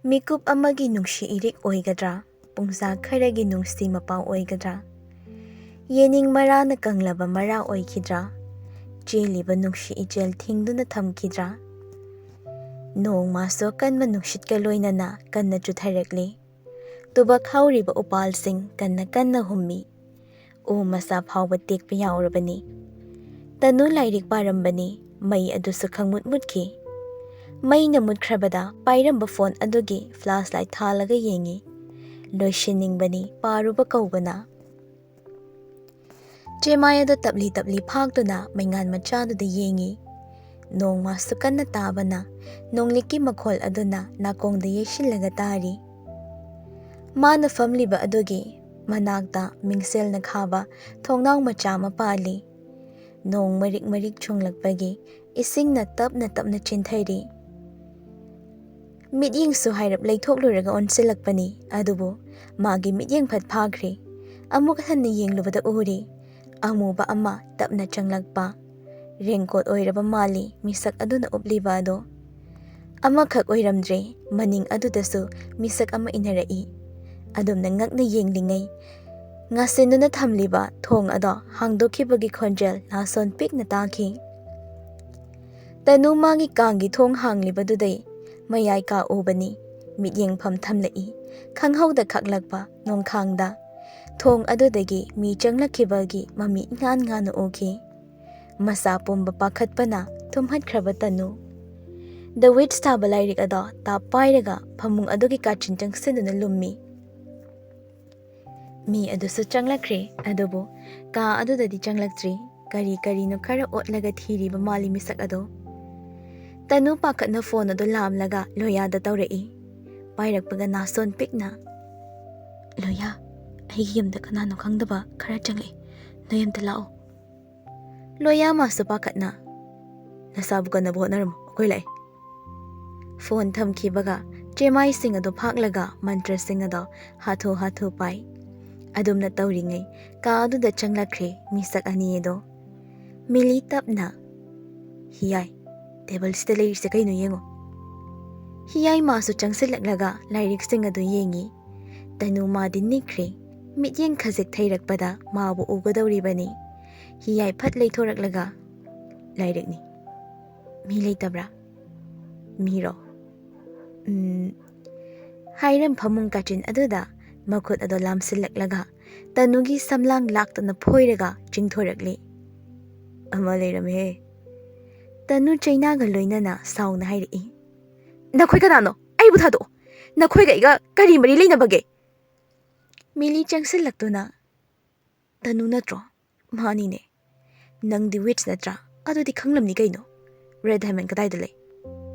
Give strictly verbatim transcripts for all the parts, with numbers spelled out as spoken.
ꯃꯤꯀꯨꯞ ꯑꯃꯒꯤ ꯅꯨꯡꯁꯤ ꯏꯔꯤꯛ ꯑꯣꯏꯒꯗ꯭ꯔꯥ? ꯄꯨꯡꯖꯥ ꯈꯔꯒꯤ ꯅꯨꯡꯁꯤ ꯃꯄꯥꯎ ꯑꯣꯏꯒꯗ꯭ꯔꯥ? ꯌꯦꯅꯤꯡ ꯃꯔꯥꯅ ꯀꯪꯂꯕ ꯃꯔꯥ ꯑꯣꯏꯈꯤꯗ꯭ꯔꯥ? ꯆꯦꯜꯂꯤꯕ ꯅꯨꯡꯁꯤ ꯏꯆꯦꯜ ꯊꯤꯡꯗꯨꯅ ꯊꯝꯈꯤꯗ꯭ꯔꯥ? ꯅꯣꯡꯃꯁꯨ ꯑꯀꯟꯕ ꯅꯨꯡꯁꯤꯠꯀ ꯂꯣꯏꯅꯅ ꯀꯟꯅ ꯆꯨꯊꯔꯛꯂꯤ꯫ ꯇꯨꯕꯛ ꯍꯧꯔꯤꯕ ꯎꯄꯥꯜꯁꯤꯡ ꯀꯟꯅ ꯀꯟꯅ ꯍꯨꯝꯃꯤ꯫ ꯎ ꯃꯁꯥ ꯐꯥꯎꯕ ꯇꯦꯛꯄ ꯌꯥꯎꯔꯕꯅꯤ꯫ ꯇꯅꯨ ꯂꯥꯏꯔꯤꯛ ꯄꯥꯔꯝꯕꯅꯤ, ꯃꯩ ꯑꯗꯨꯁꯨ ꯈꯪꯃꯨꯠ ꯃꯨꯠꯈꯤ꯫ ꯃꯩꯅ ꯃꯨꯠꯈ꯭ꯔꯕꯗ ꯄꯥꯏꯔꯝꯕ ꯐꯣꯟ ꯑꯗꯨꯒꯤ ꯐ꯭ꯂꯥꯁ ꯂꯥꯏꯠ ꯊꯥꯜꯂꯒ ꯌꯦꯡꯉꯤ꯫ ꯂꯣꯏꯁꯤꯟꯅꯤꯡꯕꯅꯤ ꯄꯥꯔꯨꯕ ꯀꯧꯕꯅ꯫ ꯆꯦꯃꯥꯏ ꯑꯗꯨ ꯇꯞꯂꯤ ꯇꯞꯂꯤ ꯐꯥꯛꯇꯨꯅ ꯃꯩꯉꯥꯟ ꯃꯆꯥꯗꯨꯗ ꯌꯦꯡꯉꯤ꯫ ꯅꯣꯡꯃꯁꯨ ꯀꯟꯅ ꯇꯥꯕꯅ ꯅꯣꯡꯂꯤꯛꯀꯤ ꯃꯈꯣꯜ ꯑꯗꯨꯅ ꯅꯥꯀꯣꯡꯗ ꯌꯩꯁꯤꯜꯂꯒ ꯇꯥꯔꯤ꯫ ꯃꯥꯅ ꯐꯝꯂꯤꯕ ꯑꯗꯨꯒꯤ ꯃꯅꯥꯛꯇ ꯃꯤꯡꯁꯦꯜꯅ ꯈꯥꯕ ꯊꯣꯡꯅꯥꯎ ꯃꯆꯥ ꯑꯃ ꯄꯥꯜꯂꯤ꯫ ꯅꯣꯡ ꯃꯔꯤꯛ ꯃꯔꯤꯛ ꯆꯨꯡꯂꯛꯄꯒꯤ ꯏꯁꯤꯡꯅ ꯇꯞꯅ ꯇꯞꯅ ꯆꯦꯟꯊꯔꯤ꯫ ꯃꯤꯠꯌꯦꯡꯁꯨ ꯍꯥꯏꯔꯞ ꯂꯩꯊꯣꯛꯂꯨꯔꯒ ꯑꯣꯟꯁꯤꯜꯂꯛꯄꯅꯤ, ꯑꯗꯨꯕꯨ ꯃꯥꯒꯤ ꯃꯤꯠꯌꯦꯡ ꯐꯠ ꯐꯥꯈ꯭ꯔꯦ꯫ ꯑꯃꯨꯛ ꯍꯟꯅ ꯌꯦꯡꯂꯨꯕꯗ ꯎꯔꯦ, ꯑꯃꯨꯕ ꯑꯃ ꯇꯞꯅ ꯆꯪꯂꯛꯄ꯫ ꯔꯦꯟꯀꯣꯠ ꯑꯣꯏꯔꯕ ꯃꯥꯜꯂꯤ ꯃꯤꯁꯛ ꯑꯗꯨꯅ ꯎꯞꯂꯤꯕ ꯑꯗꯣ꯫ ꯑꯃꯈꯛ ꯑꯣꯏꯔꯝꯗ꯭ꯔꯦ, ꯃꯅꯤꯡ ꯑꯗꯨꯗꯁꯨ ꯃꯤꯁꯛ ꯑꯃ ꯏꯟꯅꯔꯛꯏ꯫ ꯑꯗꯨꯝꯅ ꯉꯛꯅ ꯌꯦꯡꯂꯤꯉꯩ, ꯉꯥꯁꯤꯟꯗꯨꯅ ꯊꯝꯂꯤꯕ ꯊꯣꯡ ꯑꯗꯣ ꯍꯥꯡꯗꯣꯛꯈꯤꯕꯒꯤ ꯈꯣꯟꯖꯦꯜ ꯅꯥꯁꯣꯟ ꯄꯤꯛꯅ ꯇꯥꯈꯤ꯫ ꯇꯅꯨ ꯃꯥꯒꯤ ꯀꯥꯡꯒꯤ ꯊꯣꯡ ꯍꯥꯡꯂꯤꯕꯗꯨꯗꯩ ꯃꯌꯥꯏ ꯀꯥ ꯎꯕꯅꯤ꯫ ꯃꯤꯠꯌꯦꯡꯐꯝ ꯊꯝꯂꯛꯏ꯫ ꯈꯪꯍꯧꯗ ꯈꯥꯛꯂꯛꯄ ꯅꯣꯡꯈꯥꯡꯗ ꯊꯣꯡ ꯑꯗꯨꯗꯒꯤ ꯃꯤ ꯆꯪꯂꯛꯈꯤꯕꯒꯤ ꯃꯃꯤ ꯏꯉꯥꯟ ꯉꯥꯟꯅ ꯎꯈꯤ꯫ ꯃꯁꯥ ꯄꯨꯝꯕ ꯄꯥꯈꯠꯄꯅ ꯊꯨꯝꯍꯠꯈ꯭ꯔꯕ ꯇꯅꯨ꯫ The Witch ꯊꯥꯕ ꯂꯥꯏꯔꯤꯛ ꯑꯗꯣ ꯇꯥꯞ ꯄꯥꯏꯔꯒ ꯐꯃꯨꯡ ꯑꯗꯨꯒꯤ ꯀꯥꯆꯤꯟ ꯆꯪꯁꯤꯟꯗꯨꯅ ꯂꯨꯝꯃꯤ꯫ ꯃꯤ ꯑꯗꯨꯁꯨ ꯆꯪꯂꯛꯈ꯭ꯔꯦ, ꯑꯗꯨꯕꯨ ꯀꯥ ꯑꯗꯨꯗꯗꯤ ꯆꯪꯂꯛꯇ꯭ꯔꯤ꯫ ꯀꯔꯤ ꯀꯔꯤꯅꯣ ꯈꯔ ꯑꯣꯠꯂꯒ ꯊꯤꯔꯤꯕ ꯃꯥꯜꯂꯤ ꯃꯤꯁꯛ ꯑꯗꯣ꯫ ꯇꯅꯨ ꯄꯥꯈꯠꯅ ꯐꯣꯟ ꯑꯗꯨ ꯂꯥꯝꯂꯒ ꯂꯣꯌꯥꯗ ꯇꯧꯔꯛꯏ꯫ ꯄꯥꯏꯔꯛꯄꯒ ꯅꯥꯁꯣꯟ ꯄꯤꯛꯅ, "ꯂꯣꯌꯥ, ꯑꯩꯒꯤ ꯌꯨꯝꯗ ꯀꯅꯥꯅꯣ ꯈꯪꯗꯕ ꯈꯔ ꯆꯪꯂꯛꯏ꯫ ꯅꯣꯏ ꯑꯝꯇ ꯂꯥꯛꯑꯣ꯫" ꯂꯣꯌꯥ ꯃꯥꯁꯨ ꯄꯥꯈꯠꯅ, "ꯅꯁꯥꯕꯨ ꯀꯟꯅꯕ ꯍꯣꯠꯅꯔꯝꯃꯨ, ꯑꯩꯈꯣꯏ ꯂꯥꯛꯑꯦ꯫" ꯐꯣꯟ ꯊꯝꯈꯤꯕꯒ ꯆꯦꯃꯥꯏꯁꯤꯡ ꯑꯗꯨ ꯐꯥꯛꯂꯒ ꯃꯟꯇ꯭ꯔꯁꯤꯡ ꯑꯗꯣ ꯍꯥꯊꯨ ꯍꯥꯊꯨ ꯄꯥꯏ꯫ ꯑꯗꯨꯝꯅ ꯇꯧꯔꯤꯉꯩ ꯀꯥ ꯑꯗꯨꯗ ꯆꯪꯂꯛꯈ꯭ꯔꯦ ꯃꯤꯁꯛ ꯑꯅꯤ ꯑꯗꯣ꯫ ꯃꯤꯂꯤ ꯇꯞꯅ, "ꯍꯤꯌꯥꯏ, ꯇꯦꯕꯜꯁꯤꯗ ꯂꯩꯔꯤꯁꯦ ꯀꯩꯅꯣ ꯌꯦꯡꯉꯣ꯫" ꯍꯤꯌꯥꯏ ꯃꯥꯁꯨ ꯆꯪꯁꯤꯜꯂꯛꯂꯒ ꯂꯥꯏꯔꯤꯛꯁꯤꯡ ꯑꯗꯨ ꯌꯦꯡꯉꯤ꯫ ꯇꯅꯨ ꯃꯥꯗꯤ ꯅꯤꯛꯈ꯭ꯔꯦ꯫ ꯃꯤꯠꯌꯦꯡ ꯈꯖꯤꯛ ꯊꯩꯔꯛꯄꯗ ꯃꯥꯕꯨ ꯎꯒꯗꯧꯔꯤꯕꯅꯤ꯫ ꯍꯤꯌꯥꯏ ꯐꯠ ꯂꯩꯊꯣꯔꯛꯂꯒ, "ꯂꯥꯏꯔꯤꯛꯅꯤ꯫ ꯃꯤ ꯂꯩꯇꯕ꯭ꯔꯥ? ꯃꯤꯔꯣ?" "ꯎꯝ," ꯍꯥꯏꯔꯝ ꯐꯃꯨꯡ ꯀꯥꯆꯤꯟ ꯑꯗꯨꯗ ꯃꯈꯨꯠ ꯑꯗꯨ ꯂꯥꯝꯁꯤꯜꯂꯛꯂꯒ ꯇꯅꯨꯒꯤ ꯁꯝꯂꯥꯡ ꯂꯥꯛꯇꯅ ꯐꯣꯏꯔꯒ ꯆꯤꯡꯊꯣꯔꯛꯂꯤ꯫ "ꯑꯃ ꯂꯩꯔꯝꯃꯦꯍꯦ!" ꯇꯅꯨ ꯆꯩꯅꯥꯒ ꯂꯣꯏꯅꯅ ꯁꯥꯎꯅ ꯍꯥꯏꯔꯛꯏ꯫ "ꯅꯈꯣꯏ ꯀꯅꯥꯅꯣ? ꯑꯩꯕꯨ ꯊꯥꯗꯣꯛꯑꯣ꯫ ꯅꯈꯣꯏꯒ ꯑꯩꯒ ꯀꯔꯤ ꯃꯔꯤ ꯂꯩꯅꯕꯒꯦ?" ꯃꯤꯂꯤ ꯆꯪꯁꯤꯜꯂꯛꯇꯨꯅ, "ꯇꯅꯨ ꯅꯠꯇ꯭ꯔꯣ?" "ꯃꯥꯅꯤꯅꯦ꯫ ꯅꯪꯗꯤ ꯋꯤꯠꯆ ꯅꯠꯇ꯭ꯔꯥ? ꯑꯗꯨꯗꯤ ꯈꯪꯂꯝꯅꯤ ꯀꯩꯅꯣ꯫ ꯔꯦꯗ ꯗꯥꯏꯃꯟ ꯀꯗꯥꯏꯗ ꯂꯩ?"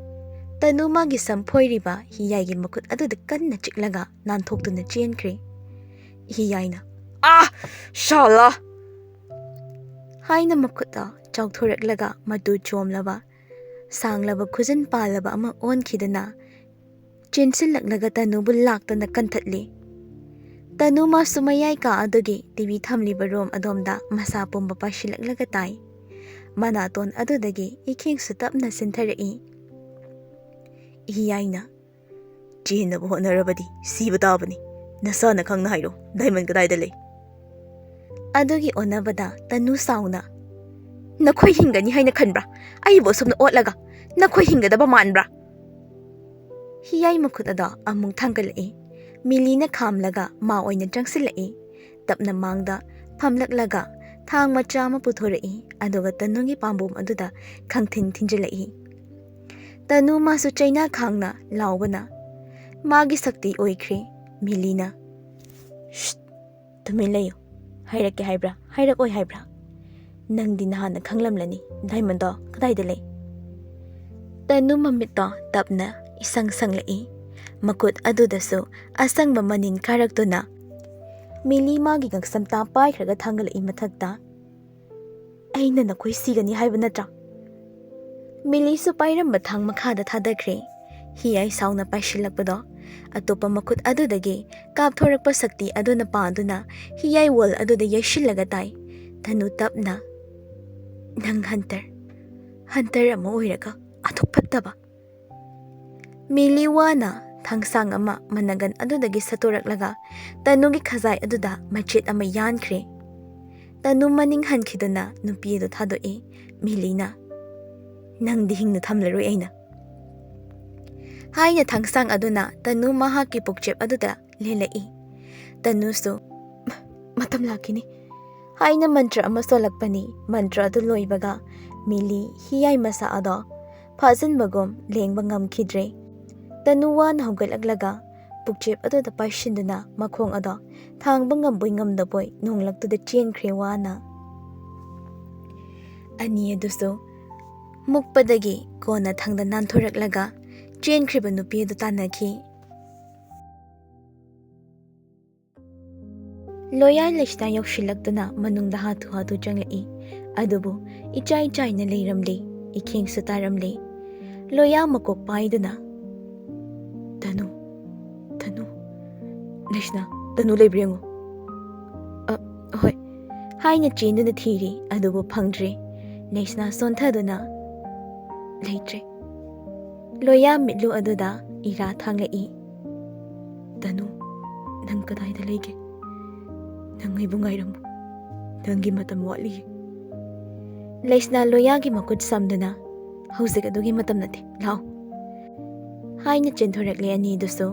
ꯇꯅꯨ ꯃꯥꯒꯤ ꯁꯝ ꯐꯣꯏꯔꯤꯕ ꯍꯤꯌꯥꯏꯒꯤ ꯃꯈꯨꯠ ꯑꯗꯨꯗ ꯀꯟꯅ ꯆꯤꯛꯂꯒ ꯅꯥꯟꯊꯣꯛꯇꯨꯅ ꯆꯦꯟꯈ꯭ꯔꯦ꯫ ꯍꯤꯌꯥꯏꯅ, "ꯑꯥ! ꯁꯥꯂꯥ!" ꯍꯥꯏꯅ ꯃꯈꯨꯠꯇ ꯆꯥꯎꯊꯣꯔꯛꯂꯒ ꯃꯇꯨ ꯆꯣꯝꯂꯕ, ꯁꯥꯡꯂꯕ ꯈꯨꯖꯤꯟ ꯄꯥꯜꯂꯕ ꯑꯃ ꯑꯣꯟꯈꯤꯗꯨꯅ ꯆꯦꯟꯁꯤꯜꯂꯛꯂꯒ ꯇꯅꯨꯕꯨ ꯂꯥꯛꯇꯅ ꯀꯟꯊꯠꯂꯤ꯫ ꯇꯅꯨ ꯃꯥꯁꯨ ꯃꯌꯥꯏ ꯀꯥ ꯑꯗꯨꯒꯤ ꯇꯤꯚꯤ ꯊꯝꯂꯤꯕ ꯔꯨꯝ ꯑꯗꯣꯝꯗ ꯃꯁꯥ ꯄꯨꯝꯕ ꯄꯥꯏꯁꯤꯜꯂꯛꯂꯒ ꯇꯥꯏ꯫ ꯃꯅꯥꯇꯣꯟ ꯑꯗꯨꯗꯒꯤ ꯏꯈꯦꯡꯁꯨ ꯇꯞꯅ ꯆꯤꯟꯊꯔꯛꯏ꯫ ꯍꯤꯌꯥꯏꯅ, "ꯆꯦꯟꯅꯕ ꯍꯣꯠꯅꯔꯕꯗꯤ ꯁꯤꯕ ꯇꯥꯕꯅꯤ꯫ ꯅꯁꯥꯅ ꯈꯪꯅ ꯍꯥꯏꯔꯣ, ꯗꯥꯏꯃꯟ ꯀꯗꯥꯏꯗ ꯂꯩ?" ꯑꯗꯨꯒꯤ ꯑꯣꯟꯅꯕꯗ ꯇꯅꯨ ꯁꯥꯎꯅ, "ꯅꯈꯣꯏ ꯍꯤꯡꯒꯅꯤ ꯍꯥꯏꯅ ꯈꯟꯕ꯭ꯔꯥ? ꯑꯩꯕꯨ ꯑꯁꯨꯝꯅ ꯑꯣꯠꯂꯒ ꯅꯈꯣꯏ ꯍꯤꯡꯒꯗꯕ ꯃꯥꯟꯕ꯭ꯔꯥ?" ꯍꯤꯌꯥꯏ ꯃꯈꯨꯠ ꯑꯗꯣ ꯑꯃꯨꯛ ꯊꯥꯡꯒꯠꯂꯛꯏ꯫ ꯃꯤꯂꯤꯅ ꯈꯥꯝꯂꯒ ꯃꯥ ꯑꯣꯏꯅ ꯆꯪꯁꯤꯜꯂꯛꯏ꯫ ꯇꯞꯅ ꯃꯥꯡꯗ ꯐꯝꯂꯛꯂꯒ ꯊꯥꯡ ꯃꯆꯥ ꯑꯃ ꯄꯨꯊꯣꯔꯛꯏ, ꯑꯗꯨꯒ ꯇꯅꯨꯒꯤ ꯄꯥꯝꯕꯣꯝ ꯑꯗꯨꯗ ꯈꯪꯊꯤꯟ ꯊꯤꯟꯖꯤꯜꯂꯛꯏ꯫ ꯇꯅꯨ ꯃꯥꯁꯨ ꯆꯩꯅꯥ ꯈꯥꯡꯅ ꯂꯥꯎꯕꯅ ꯃꯥꯒꯤ ꯁꯛꯇꯤ ꯑꯣꯏꯈ꯭ꯔꯦ꯫ ꯃꯤꯂꯤꯅ, "ꯁ꯭ꯠ! ꯇꯨꯃꯤꯟ ꯂꯩꯌꯨ꯫ ꯍꯥꯏꯔꯛꯀꯦ ꯍꯥꯏꯕ꯭ꯔꯥ, ꯍꯥꯏꯔꯛꯑꯣꯏ ꯍꯥꯏꯕ꯭ꯔꯥ? ꯅꯪꯗꯤ ꯅꯍꯥꯟꯅ ꯈꯪꯂꯝꯂꯅꯤ, ꯗꯥꯏꯃꯟꯗꯣ ꯀꯗꯥꯏꯗ ꯂꯩ?" ꯇꯅꯨ ꯃꯃꯤꯠꯇꯣ ꯇꯞꯅ ꯏꯁꯪ ꯁꯪꯂꯛꯏ꯫ ꯃꯈꯨꯠ ꯑꯗꯨꯗꯁꯨ ꯑꯁꯪꯕ ꯃꯅꯤꯟ ꯀꯥꯔꯛꯇꯨꯅ ꯃꯤꯂꯤ ꯃꯥꯒꯤ ꯉꯛꯁꯝꯇ ꯄꯥꯏꯈ꯭ꯔꯒ ꯊꯥꯡꯒꯠꯂꯛꯏ ꯃꯊꯛꯇ꯫ "ꯑꯩꯅ ꯅꯈꯣꯏ ꯁꯤꯒꯅꯤ ꯍꯥꯏꯕ ꯅꯠꯇ꯭ꯔꯥ?" ꯃꯤꯂꯤꯁꯨ ꯄꯥꯏꯔꯝꯕ ꯊꯥꯡ ꯃꯈꯥꯗ ꯊꯥꯗꯈ꯭ꯔꯦ꯫ ꯍꯤꯌꯥꯏ ꯁꯥꯎꯅ ꯄꯥꯏꯁꯤꯜꯂꯛꯄꯗꯣ ꯑꯇꯣꯞꯄ ꯃꯈꯨꯠ ꯑꯗꯨꯗꯒꯤ ꯀꯥꯞꯊꯣꯔꯛꯄ ꯁꯛꯇꯤ ꯑꯗꯨꯅ ꯄꯥꯗꯨꯅ ꯍꯤꯌꯥꯏ ꯋꯥꯜ ꯑꯗꯨꯗ ꯌꯩꯁꯤꯜꯂꯒ ꯇꯥꯏ꯫ ꯇꯅꯨ ꯇꯞꯅ, "ꯅꯪ ꯍꯟꯇꯔ, ꯍꯟꯇꯔ ꯑꯃ ꯑꯣꯏꯔꯒ ꯑꯗꯨꯛ ꯐꯠꯇꯕ?" ꯃꯤꯂꯤ ꯋꯥꯅ ꯊꯥꯡꯁꯥꯡ ꯑꯃ ꯃꯅꯒꯟ ꯑꯗꯨꯗꯒꯤ ꯁꯠꯇꯣꯔꯛꯂꯒ ꯇꯅꯨꯒꯤ ꯈꯖꯥꯏ ꯑꯗꯨꯗ ꯃꯆꯦꯠ ꯑꯃ ꯌꯥꯟꯈ꯭ꯔꯦ꯫ ꯇꯅꯨ ꯃꯅꯤꯡ ꯍꯟꯈꯤꯗꯨꯅ ꯅꯨꯄꯤ ꯑꯗꯨ ꯊꯥꯗꯣꯛꯏ꯫ ꯃꯤꯂꯤꯅ, "ꯅꯪꯗꯤ ꯍꯤꯡꯅ ꯊꯝꯂꯔꯣꯏ ꯑꯩꯅ," ꯍꯥꯏꯅ ꯊꯥꯡꯁꯥꯡ ꯑꯗꯨꯅ ꯇꯅꯨ ꯃꯍꯥꯛꯀꯤ ꯄꯨꯛꯆꯦꯞ ꯑꯗꯨꯗ ꯂꯦꯜꯂꯛꯏ꯫ ꯇꯅꯨꯁꯨ, "ꯃ-, ꯃꯇꯝ ꯂꯥꯛꯈꯤꯅꯤ," ꯍꯥꯏꯅ ꯃꯟꯇ꯭ꯔ ꯑꯃ ꯁꯣꯜꯂꯛꯄꯅꯤ꯫ ꯃꯟꯇ꯭ꯔ ꯑꯗꯨ ꯂꯣꯏꯕꯒ ꯃꯤꯂꯤ ꯍꯤꯌꯥꯏ ꯃꯁꯥ ꯑꯗꯣ ꯐꯥꯖꯤꯟꯕꯒꯨꯝ ꯂꯦꯡꯕ ꯉꯝꯈꯤꯗ꯭ꯔꯦ꯫ ꯇꯅꯨ ꯋꯥꯅ ꯍꯧꯒꯠꯂꯛꯂꯒ ꯄꯨꯛꯆꯦꯞ ꯑꯗꯨꯗ ꯄꯥꯏꯁꯤꯟꯗꯨꯅ ꯃꯈꯣꯡ ꯑꯗꯣ ꯊꯥꯡꯕ ꯉꯝꯕꯣꯏ ꯉꯝꯗꯕꯣꯏ ꯅꯣꯡꯂꯛꯇꯨꯗ ꯆꯦꯟꯈ꯭ꯔꯦ ꯋꯥꯅ꯫ ꯑꯅꯤ ꯑꯗꯨꯁꯨ ꯃꯨꯛꯄꯗꯒꯤ ꯀꯣꯟꯅ ꯊꯪꯗ ꯅꯥꯟꯊꯣꯔꯛꯂꯒ ꯆꯦꯟꯈ꯭ꯔꯤꯕ ꯅꯨꯄꯤ ꯑꯗꯨ ꯇꯥꯟꯅꯈꯤ꯫ ꯂꯣꯌꯥ ꯂꯩꯁꯅꯥ ꯌꯧꯁꯤꯜꯂꯛꯇꯨꯅ ꯃꯅꯨꯡꯗ ꯍꯥꯊꯨ ꯍꯥꯊꯨ ꯆꯪꯂꯛꯏ꯫ ꯑꯗꯨꯕꯨ ꯏꯆꯥꯏ ꯆꯥꯏꯅ ꯂꯩꯔꯝꯂꯦ, ꯏꯈꯦꯡꯁꯨ ꯇꯥꯔꯝꯂꯦ꯫ ꯂꯣꯌꯥ ꯃꯀꯣꯛ ꯄꯥꯏꯗꯨꯅ, "ꯇꯅꯨ, ꯇꯅꯨ, ꯂꯩꯁꯅꯥ, ꯇꯅꯨ ꯂꯩꯕ꯭ꯔꯥ ꯌꯦꯡꯉꯨ꯫" "ꯑ, ꯍꯣꯏ," ꯍꯥꯏꯅ ꯆꯦꯟꯗꯨꯅ ꯊꯤꯔꯤ, ꯑꯗꯨꯕꯨ ꯐꯪꯗ꯭ꯔꯦ꯫ ꯂꯩꯁꯅꯥ ꯁꯣꯟꯊꯗꯨꯅ, "ꯂꯩꯇ꯭ꯔꯦ꯫" ꯂꯣꯌꯥ ꯃꯤꯠꯂꯨ ꯑꯗꯨꯗ ꯏꯔꯥ ꯊꯥꯡꯂꯛꯏ꯫ "ꯇꯅꯨ, ꯅꯪ ꯀꯗꯥꯏꯗ ꯂꯩꯒꯦ? ꯅꯪ ꯑꯩꯕꯨ ꯉꯥꯏꯔꯝꯃꯨ꯫ ꯅꯪꯒꯤ ꯃꯇꯝ ꯋꯥꯠꯂꯤꯌꯦ꯫" ꯂꯩꯁꯅꯥ ꯂꯣꯌꯥꯒꯤ ꯃꯈꯨꯠ ꯁꯝꯗꯨꯅ, "ꯍꯧꯖꯤꯛ ꯑꯗꯨꯒꯤ ꯃꯇꯝ ꯅꯠꯇꯦ, ꯂꯥꯛꯑꯣ," ꯍꯥꯏꯅ ꯆꯦꯟꯊꯣꯔꯛꯂꯦ ꯑꯅꯤꯗꯨꯁꯨ꯫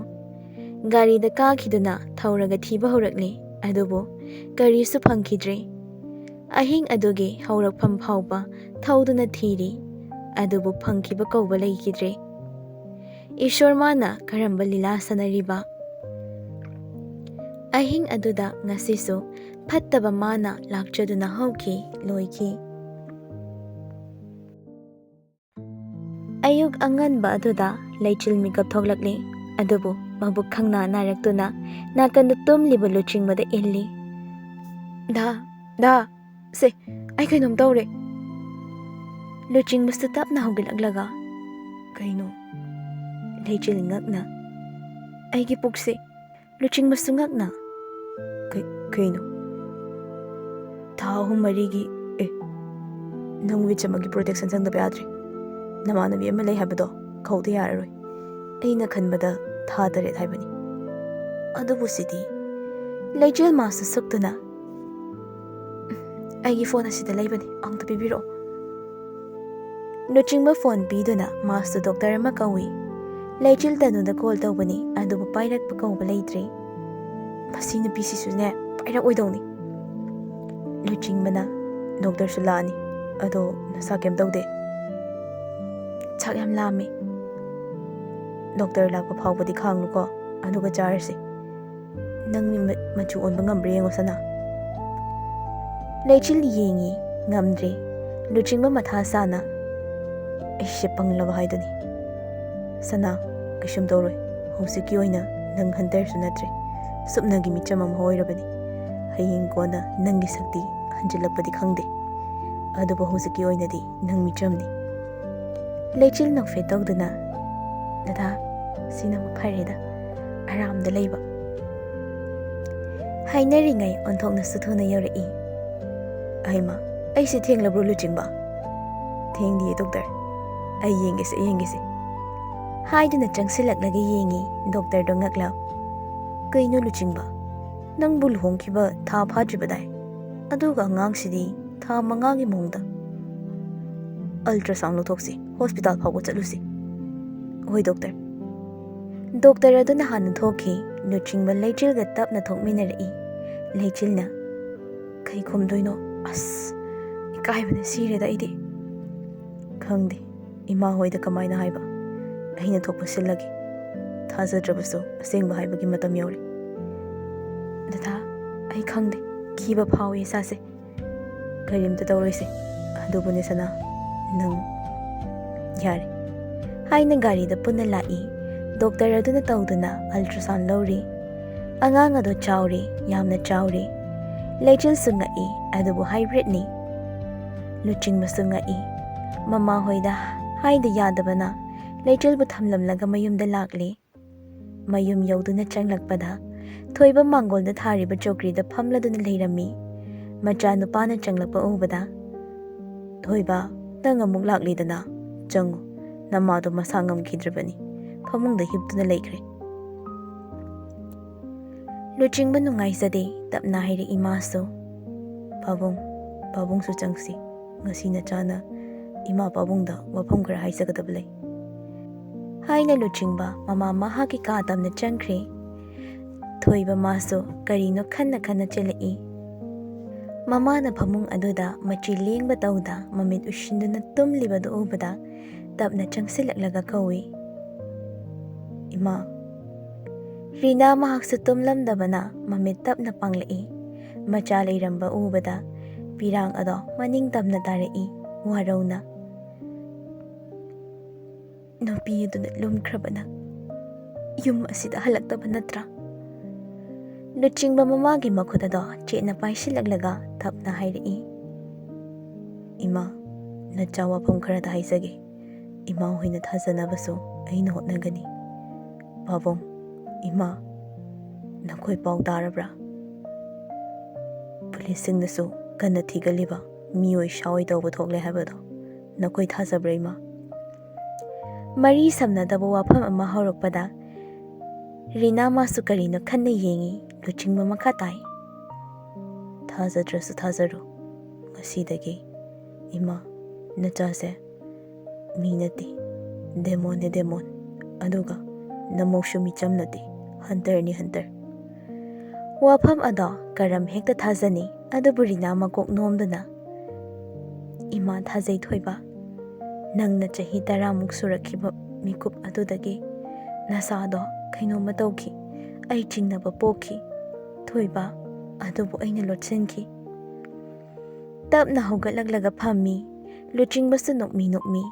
ꯒꯥꯔꯤꯗ ꯀꯥꯈꯤꯗꯨꯅ ꯊꯧꯔꯒ ꯊꯤꯕ ꯍꯧꯔꯛꯂꯦ, ꯑꯗꯨꯕꯨ ꯀꯔꯤꯁꯨ ꯐꯪꯈꯤꯗ꯭ꯔꯦ꯫ ꯑꯍꯤꯡ ꯑꯗꯨꯒꯤ ꯍꯧꯔꯛꯐꯝ ꯐꯥꯎꯕ ꯊꯧꯗꯨꯅ ꯊꯤꯔꯤ, ꯑꯗꯨꯕꯨ ꯐꯪꯈꯤꯕ ꯀꯧꯕ ꯂꯩꯈꯤꯗ꯭ꯔꯦ꯫ ꯏꯁꯣꯔ ꯃꯥꯅ ꯀꯔꯝꯕ ꯂꯤꯂꯥ ꯁꯥꯟꯅꯔꯤꯕ? ꯑꯍꯤꯡ ꯑꯗꯨꯗ ꯉꯁꯤꯁꯨ ꯐꯠꯇꯕ ꯃꯥꯅ ꯂꯥꯛꯆꯗꯨꯅ ꯍꯧꯈꯤ, ꯂꯣꯏꯈꯤ꯫ ꯑꯌꯨꯛ ꯑꯉꯟꯕ ꯑꯗꯨꯗ ꯂꯩꯆꯤꯜ ꯃꯤꯀꯞ ꯊꯣꯛꯂꯛꯂꯤ, ꯑꯗꯨꯕꯨ ꯃꯕꯨꯛ ꯈꯪꯅ ꯅꯥꯏꯔꯛꯇꯨꯅ ꯅꯥꯀꯟꯗ ꯇꯨꯝꯂꯤꯕ ꯂꯨꯆꯤꯡꯕꯗ ꯏꯜꯂꯤ꯫ "ꯗꯥ, ꯗꯥ, ꯁꯦ, ꯑꯩ ꯀꯩꯅꯣꯝ ꯇꯧꯔꯦ꯫" ꯂꯨꯆꯤꯡꯕꯁꯨ ꯇꯞꯅ ꯍꯧꯒꯠꯂꯛꯂꯒ, "ꯀꯩꯅꯣ?" ꯂꯩꯆꯤꯜ ꯉꯛꯅ, "ꯑꯩꯒꯤ ꯄꯨꯛꯁꯦ꯫" ꯂꯨꯆꯤꯡꯕꯁꯨ ꯉꯛꯅ, "ꯀꯩ-, ꯀꯩꯅꯣ?" "ꯊꯥ ꯑꯍꯨꯝ ꯃꯔꯤꯒꯤ, ꯑꯦ, ꯅꯪ ꯋꯤꯠꯆ ꯑꯃꯒꯤ ꯄ꯭ꯔꯣꯇꯦꯛꯁꯟ ꯆꯪꯗꯕ ꯌꯥꯗ꯭ꯔꯦ꯫ ꯅꯃꯥꯟꯅꯕꯤ ꯑꯃ ꯂꯩ ꯍꯥꯏꯕꯗꯣ ꯀꯧꯗ ꯌꯥꯔꯔꯣꯏ꯫ ꯑꯩꯅ ꯈꯟꯕꯗ ꯊꯥ ꯇꯔꯦꯠ ꯍꯥꯏꯕꯅꯤ꯫ ꯑꯗꯨꯕꯨ ꯁꯤꯗꯤ꯫ ꯂꯩꯆꯤꯜ ꯃꯥꯁꯇ ꯁꯨꯛꯇꯨꯅ, "ꯑꯩꯒꯤ ꯐꯣꯟ ꯑꯁꯤꯗ ꯂꯩꯕꯅꯤ, ꯑꯝꯇ ꯄꯤꯕꯤꯔꯛꯑꯣ꯫" ꯂꯨꯆꯤꯡꯕ ꯐꯣꯟ ꯄꯤꯗꯨꯅ ꯃꯥꯁꯇ ꯗꯣꯛꯇꯔ ꯑꯃ ꯀꯧꯏ꯫ "ꯂꯩꯆꯤꯜ ꯇꯅꯨꯗ ꯀꯣꯜ ꯇꯧꯕꯅꯤ, ꯑꯗꯨꯕꯨ ꯄꯥꯏꯔꯛꯄ ꯀꯧꯕ ꯂꯩꯇ꯭ꯔꯤ꯫" "ꯃꯁꯤ ꯅꯨꯄꯤꯁꯤꯁꯨꯅꯦ, ꯄꯥꯏꯔꯛꯑꯣꯏꯗꯧꯅꯤ꯫" ꯂꯨꯆꯤꯡꯕꯅ, "ꯗꯣꯛꯇꯔꯁꯨ ꯂꯥꯛꯑꯅꯤ, ꯑꯗꯣ ꯅꯁꯥ ꯀꯩꯝ ꯇꯧꯗꯦ?" "ꯆꯥꯛ ꯌꯥꯝ ꯂꯥꯝꯃꯤ꯫" "ꯗꯣꯛꯇꯔ ꯂꯥꯛꯄ ꯐꯥꯎꯕꯗꯤ ꯈꯥꯡꯉꯨꯀꯣ, ꯑꯗꯨꯒ ꯆꯥꯔꯁꯤ꯫ ꯅꯪ ꯃꯤ ꯃ-, ꯃꯆꯨ ꯑꯣꯟꯕ ꯉꯝꯕ꯭ꯔꯥ ꯌꯦꯡꯉꯣ, ꯁꯅꯥ꯫" ꯂꯩꯆꯤꯜ ꯌꯦꯡꯉꯤ, ꯉꯝꯗ꯭ꯔꯦ꯫ ꯂꯨꯆꯤꯡꯕ ꯃꯊꯥ ꯁꯥꯅ, "ꯑꯩꯁꯦ ꯄꯪꯂꯕ ꯍꯥꯏꯗꯨꯅꯤ꯫ ꯁꯅꯥ, ꯀꯩꯁꯨꯝ ꯇꯧꯔꯣꯏ꯫ ꯍꯧꯖꯤꯛꯀꯤ ꯑꯣꯏꯅ ꯅꯪ ꯍꯟꯇꯔꯁꯨ ꯅꯠꯇ꯭ꯔꯦ꯫ ꯁꯨꯞꯅꯒꯤ ꯃꯤꯆꯝ ꯑꯃ ꯑꯣꯏꯔꯕꯅꯤ꯫ ꯍꯌꯦꯡ ꯀꯣꯟꯅ ꯅꯪꯒꯤ ꯁꯛꯇꯤ ꯍꯟꯖꯤꯜꯂꯛꯄꯗꯤ ꯈꯪꯗꯦ꯫ ꯑꯗꯨꯕꯨ ꯍꯧꯖꯤꯛꯀꯤ ꯑꯣꯏꯅꯗꯤ ꯅꯪ ꯃꯤꯆꯝꯅꯤ꯫" ꯂꯩꯆꯤꯜ ꯅꯣꯛꯐꯦꯠ ꯇꯧꯗꯨꯅ, "ꯗꯗꯥ, ꯁꯤꯅꯕꯨ ꯐꯔꯦꯗ, ꯑꯔꯥꯝꯗ ꯂꯩꯕ꯫" ꯍꯥꯏꯅꯔꯤꯉꯩ ꯑꯣꯟꯊꯣꯛꯅꯁꯨ ꯊꯨꯅ ꯌꯧꯔꯛꯏ꯫ "ꯑꯩꯃ, ꯑꯩꯁꯦ ꯊꯦꯡꯂꯕ꯭ꯔꯣ ꯂꯨꯆꯤꯡꯕ?" "ꯊꯦꯡꯗꯤꯌꯦ ꯗꯣꯛꯇꯔ, ꯑꯩ ꯌꯦꯡꯒꯦꯁꯦ, ꯌꯦꯡꯒꯦꯁꯦ꯫" ꯍꯥꯏꯗꯨꯅ ꯆꯪꯁꯤꯜꯂꯛꯂꯒ ꯌꯦꯡꯉꯤ ꯗꯣꯛꯇꯔꯗꯣ ꯉꯛꯂ꯫ "ꯀꯩꯅꯣ ꯂꯨꯆꯤꯡꯕ, ꯅꯪꯕꯨ ꯂꯨꯍꯣꯡꯈꯤꯕ ꯊꯥ ꯐꯥꯗ꯭ꯔꯤꯕꯗꯥꯏ? ꯑꯗꯨꯒ ꯑꯉꯥꯡꯁꯤꯗꯤ ꯊꯥ ꯃꯉꯥꯒꯤ ꯃꯑꯣꯡꯗ꯫" "ꯑꯜꯇ꯭ꯔꯥꯁꯥꯎꯟ ꯂꯧꯊꯣꯛꯁꯤ, ꯍꯣꯁꯄꯤꯇꯥꯜ ꯐꯥꯎꯕ ꯆꯠꯂꯨꯁꯤ꯫" "ꯍꯣꯏ ꯗꯣꯛꯇꯔ꯫" ꯗꯣꯛꯇꯔ ꯑꯗꯨꯅ ꯍꯥꯟꯅ ꯊꯣꯛꯈꯤ꯫ ꯂꯨꯆꯤꯡꯕ ꯂꯩꯆꯤꯜꯒ ꯇꯞꯅ ꯊꯣꯛꯃꯤꯟꯅꯔꯛꯏ꯫ ꯂꯩꯆꯤꯜꯅ, "ꯀꯩ ꯈꯨꯝꯗꯣꯏꯅꯣ? ꯑꯁ, ꯏꯀꯥꯏꯕꯅ ꯁꯤꯔꯦꯗ ꯑꯩꯗꯤ꯫" "ꯈꯪꯗꯦ, ꯏꯃꯥ ꯍꯣꯏꯗ ꯀꯃꯥꯏꯅ ꯍꯥꯏꯕ? ꯑꯩꯅ ꯊꯣꯛꯄ ꯁꯤꯜꯂꯒꯦ꯫ ꯊꯥꯖꯗ꯭ꯔꯕꯁꯨ ꯑꯁꯦꯡꯕ ꯍꯥꯏꯕꯒꯤ ꯃꯇꯝ ꯌꯧꯔꯦ꯫" "ꯗꯗꯥ, ꯑꯩ ꯈꯪꯗꯦ, ꯀꯤꯕ ꯐꯥꯎꯏ ꯏꯁꯥꯁꯦ꯫" "ꯀꯔꯤꯝꯇ ꯇꯧꯔꯣꯏꯁꯦ꯫ ꯑꯗꯨꯕꯨꯅꯦ ꯁꯅꯥ, ꯅꯪ ꯌꯥꯔꯦ꯫" ꯍꯥꯏꯅ ꯒꯥꯔꯤꯗ ꯄꯨꯟꯅ ꯂꯥꯛꯏ꯫ ꯗꯣꯛꯇꯔ ꯑꯗꯨꯅ ꯇꯧꯗꯨꯅ ꯑꯜꯇ꯭ꯔꯥꯁꯥꯎꯟ ꯂꯧꯔꯤ꯫ ꯑꯉꯥꯡ ꯑꯗꯣ ꯆꯥꯎꯔꯤ, ꯌꯥꯝꯅ ꯆꯥꯎꯔꯤ꯫ ꯂꯩꯆꯤꯜꯁꯨ ꯉꯛꯏ, ꯑꯗꯨꯕꯨ ꯍꯥꯏꯕ꯭ꯔꯤꯠꯅꯤ꯫ ꯂꯨꯆꯤꯡꯕꯁꯨ ꯉꯛꯏ꯫ ꯃꯃꯥ ꯍꯣꯏꯗ ꯍꯥꯏꯗ ꯌꯥꯗꯕꯅ ꯂꯩꯆꯤꯜꯕꯨ ꯊꯝꯂꯝꯂꯒ ꯃꯌꯨꯝꯗ ꯂꯥꯛꯂꯤ꯫ ꯃꯌꯨꯝ ꯌꯧꯗꯨꯅ ꯆꯪꯂꯛꯄꯗ ꯊꯣꯏꯕ ꯃꯥꯡꯒꯣꯜꯗ ꯊꯥꯔꯤꯕ ꯆꯧꯀ꯭ꯔꯤꯗ ꯐꯝꯂꯗꯨꯅ ꯂꯩꯔꯝꯃꯤ꯫ ꯃꯆꯥꯅꯨꯄꯥꯅ ꯆꯪꯂꯛꯄ ꯎꯕꯗ, "ꯊꯣꯏꯕ, ꯅꯪ ꯑꯃꯨꯛ ꯂꯥꯛꯂꯤꯗꯅ? ꯆꯪꯉꯨ, ꯅꯃꯥꯗꯣ ꯃꯁꯥ ꯉꯝꯈꯤꯗ꯭ꯔꯕꯅꯤ꯫ ꯐꯃꯨꯡꯗ ꯍꯤꯞꯇꯨꯅ ꯂꯩꯈ꯭ꯔꯦ꯫ ꯂꯨꯆꯤꯡꯕ ꯅꯨꯡꯉꯥꯏꯖꯗꯦ, ꯇꯞꯅ ꯍꯥꯏꯔꯛꯏ ꯃꯥꯁꯨ, "ꯄꯥꯕꯨꯡ, ꯄꯥꯕꯨꯡꯁꯨ ꯆꯪꯁꯤ, ꯉꯁꯤ ꯅꯆꯥꯅ ꯏꯃꯥ ꯄꯥꯕꯨꯡꯗ ꯋꯥꯐꯝ ꯈꯔ ꯍꯥꯏꯖꯒꯗꯕ ꯂꯩ," ꯍꯥꯏꯅ ꯂꯨꯆꯤꯡꯕ ꯃꯃꯥ ꯃꯍꯥꯛꯀꯤ ꯀꯥ ꯇꯝꯅ ꯆꯪꯈ꯭ꯔꯦ꯫ ꯊꯣꯏꯕ ꯃꯥꯁꯨ ꯀꯔꯤꯅꯣ ꯈꯟꯅ ꯈꯟꯅ ꯆꯦꯜꯂꯛꯏ꯫ ꯃꯃꯥꯅ ꯐꯃꯨꯡ ꯑꯗꯨꯗ ꯃꯆꯤ ꯂꯦꯡꯕ ꯇꯧꯗ ꯃꯃꯤꯠ ꯎꯏꯁꯤꯟꯗꯨꯅ ꯇꯨꯝꯂꯤꯕꯗꯨ ꯎꯕꯗ ꯇꯞꯅ ꯆꯪꯁꯤꯜꯂꯛꯂꯒ ꯀꯧꯏ, "ꯏꯃꯥ!" ꯔꯤꯅꯥ ꯃꯍꯥꯛꯁꯨ ꯇꯨꯝꯂꯝꯗꯕꯅ ꯃꯃꯤꯠ ꯇꯞꯅ ꯄꯥꯡꯂꯛꯏ꯫ ꯃꯆꯥ ꯂꯩꯔꯝꯕ ꯎꯕꯗ ꯄꯤꯔꯥꯡ ꯑꯗꯣ ꯃꯅꯤꯡ ꯇꯝꯅ ꯇꯥꯔꯛꯏ, ꯋꯥꯔꯧꯅ꯫ "ꯅꯨꯄꯤ ꯑꯗꯨꯅ ꯂꯨꯝꯈ꯭ꯔꯕ ꯅꯪ ꯌꯨꯝ ꯑꯁꯤꯗ ꯍꯜꯂꯛꯇꯕ ꯅꯠꯇ꯭ꯔꯥ?" ꯂꯨꯆꯤꯡꯕ ꯃꯃꯥꯒꯤ ꯃꯈꯨꯠ ꯑꯗꯣ ꯆꯦꯠꯅ ꯄꯥꯏꯁꯤꯜꯂꯛꯂꯒ ꯇꯞꯅ ꯍꯥꯏꯔꯛꯏ, "ꯏꯃꯥ, ꯅꯆꯥ ꯋꯥꯐꯝ ꯈꯔꯗ ꯍꯥꯏꯖꯒꯦ꯫ ꯏꯃꯥ ꯍꯣꯏꯅ ꯊꯥꯖꯅꯕꯁꯨ ꯑꯩꯅ ꯍꯣꯠꯅꯒꯅꯤ꯫ ꯄꯥꯕꯨꯡ, ꯏꯃꯥ, ꯅꯈꯣꯏ ꯄꯥꯎ ꯇꯥꯔꯕ꯭ꯔꯥ? ꯄꯨꯂꯤꯁꯁꯤꯡꯅꯁꯨ ꯀꯟꯅ ꯊꯤꯒꯠꯂꯤꯕ ꯃꯤꯑꯣꯏ ꯁꯥꯑꯣꯏ ꯇꯧꯕ ꯊꯣꯛꯂꯦ ꯍꯥꯏꯕꯗꯣ ꯅꯈꯣꯏ ꯊꯥꯖꯕ꯭ꯔꯥ, ꯏꯃꯥ?" ꯃꯔꯤ ꯁꯝꯅꯗꯕ ꯋꯥꯐꯝ ꯑꯃ ꯍꯧꯔꯛꯄꯗ ꯔꯤꯅꯥ ꯃꯥꯁꯨ ꯀꯔꯤꯅꯣ ꯈꯟꯅ ꯌꯦꯡꯏ꯫ ꯂꯨꯆꯤꯡꯕ ꯃꯈꯥ ꯇꯥꯏ, "ꯊꯥꯖꯗ꯭ꯔꯁꯨ ꯊꯥꯖꯔꯨ꯫ ꯉꯁꯤꯗꯒꯤ ꯏꯃꯥ, ꯅꯆꯥꯁꯦ ꯃꯤ ꯅꯠꯇꯦ, ꯗꯦꯃꯣꯟꯅꯦ, ꯗꯦꯃꯣꯟ꯫ ꯑꯗꯨꯒ ꯅꯃꯧꯁꯨ ꯃꯤꯆꯝ ꯅꯠꯇꯦ, ꯍꯟꯇꯔꯅꯤ, ꯍꯟꯇꯔ꯫" ꯋꯥꯐꯝ ꯑꯗꯣ ꯀꯔꯝ ꯍꯦꯛꯇ ꯊꯥꯖꯅꯤ, ꯑꯗꯨꯕꯨ ꯔꯤꯅꯥ ꯃꯀꯣꯛ ꯅꯣꯝꯗꯨꯅ, "ꯏꯃꯥ ꯊꯥꯖꯩ ꯊꯣꯏꯕ, ꯅꯪꯅ ꯆꯍꯤ ꯇꯔꯥꯃꯨꯛ ꯁꯨꯔꯛꯈꯤꯕ ꯃꯤꯀꯨꯞ ꯑꯗꯨꯗꯒꯤ ꯅꯁꯥꯗꯣ ꯀꯩꯅꯣꯝꯃ ꯇꯧꯈꯤ, ꯑꯩ ꯆꯤꯡꯅꯕ ꯄꯣꯛꯈꯤ ꯊꯣꯏꯕ, ꯑꯗꯨꯕꯨ ꯑꯩꯅ ꯂꯣꯠꯁꯤꯟꯈꯤ꯫" ꯇꯞꯅ ꯍꯧꯒꯠꯂꯛꯂꯒ ꯐꯝꯃꯤ꯫ ꯂꯨꯆꯤꯡꯕꯁꯨ ꯅꯣꯛꯃꯤ ꯅꯣꯛꯃꯤ,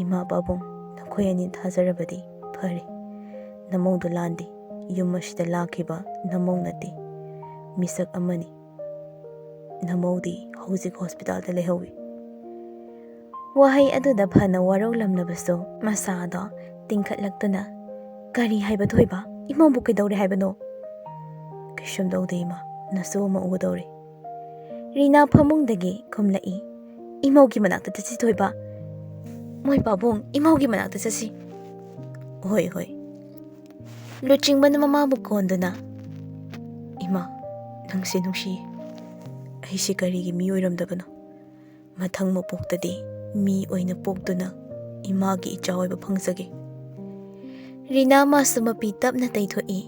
"ꯏꯃꯥ ꯄꯥꯕꯨꯡ, ꯅꯈꯣꯏ ꯑꯅꯤ ꯊꯥꯖꯔꯕꯗꯤ ꯐꯔꯦ꯫ ꯅꯃꯧꯗꯨ ꯂꯥꯟꯗꯦ꯫ ꯌꯨꯝ ꯑꯁꯤꯗ ꯂꯥꯛꯈꯤꯕ ꯅꯃꯧ ꯅꯠꯇꯦ, ꯃꯤꯁꯛ ꯑꯃꯅꯤ꯫ ꯅꯃꯧꯗꯤ ꯍꯧꯖꯤꯛ ꯍꯣꯁꯄꯤꯇꯥꯜꯗ ꯂꯩꯍꯧꯏ꯫" ꯋꯥꯍꯩ ꯑꯗꯨꯗ ꯐꯅ ꯋꯥꯔꯧꯂꯝꯂꯕꯁꯨ ꯃꯁꯥꯗꯣ ꯇꯤꯡꯈꯠꯂꯛꯇꯨꯅ, "ꯀꯔꯤ ꯍꯥꯏꯕ ꯊꯣꯏꯕ? ꯏꯃꯧꯕꯨ ꯀꯩꯗꯧꯔꯦ ꯍꯥꯏꯕꯅꯣ?" "ꯀꯩꯁꯨꯝ ꯇꯧꯗꯦ ꯏꯃꯥ, ꯅꯁꯨ ꯑꯃ ꯎꯒꯗꯧꯔꯦ꯫" ꯔꯤꯅꯥ ꯐꯃꯨꯡꯗꯒꯤ ꯀꯨꯝꯂꯛꯏ꯫ "ꯏꯃꯧꯒꯤ ꯃꯅꯥꯛꯇ ꯆꯠꯁꯤ ꯊꯣꯏꯕ꯫ ꯃꯣꯏ ꯄꯥꯕꯨꯡ, ꯏꯃꯧꯒꯤ ꯃꯅꯥꯛꯇ ꯆꯠꯁꯤ꯫" "ꯍꯣꯏ, ꯍꯣꯏ"꯫ ꯂꯨꯆꯤꯡꯕꯅ ꯃꯃꯥꯕꯨ ꯀꯣꯟꯗꯨꯅ, "ꯏꯃꯥ, ꯅꯪꯁꯦ ꯅꯨꯡꯁꯤꯌꯦ꯫ ꯑꯩꯁꯦ ꯀꯔꯤꯒꯤ ꯃꯤ ꯑꯣꯏꯔꯝꯗꯕꯅꯣ? ꯃꯊꯪ ꯃꯄꯣꯛꯇꯗꯤ ꯃꯤ ꯑꯣꯏꯅ ꯄꯣꯛꯇꯨꯅ ꯏꯃꯥꯒꯤ ꯏꯆꯥ ꯑꯣꯏꯕ ꯐꯪꯖꯒꯦ"꯫ ꯔꯤꯅꯥ ꯃꯥꯁꯨ ꯃꯄꯤ ꯇꯞꯅ ꯇꯩꯊꯣꯛꯏ꯫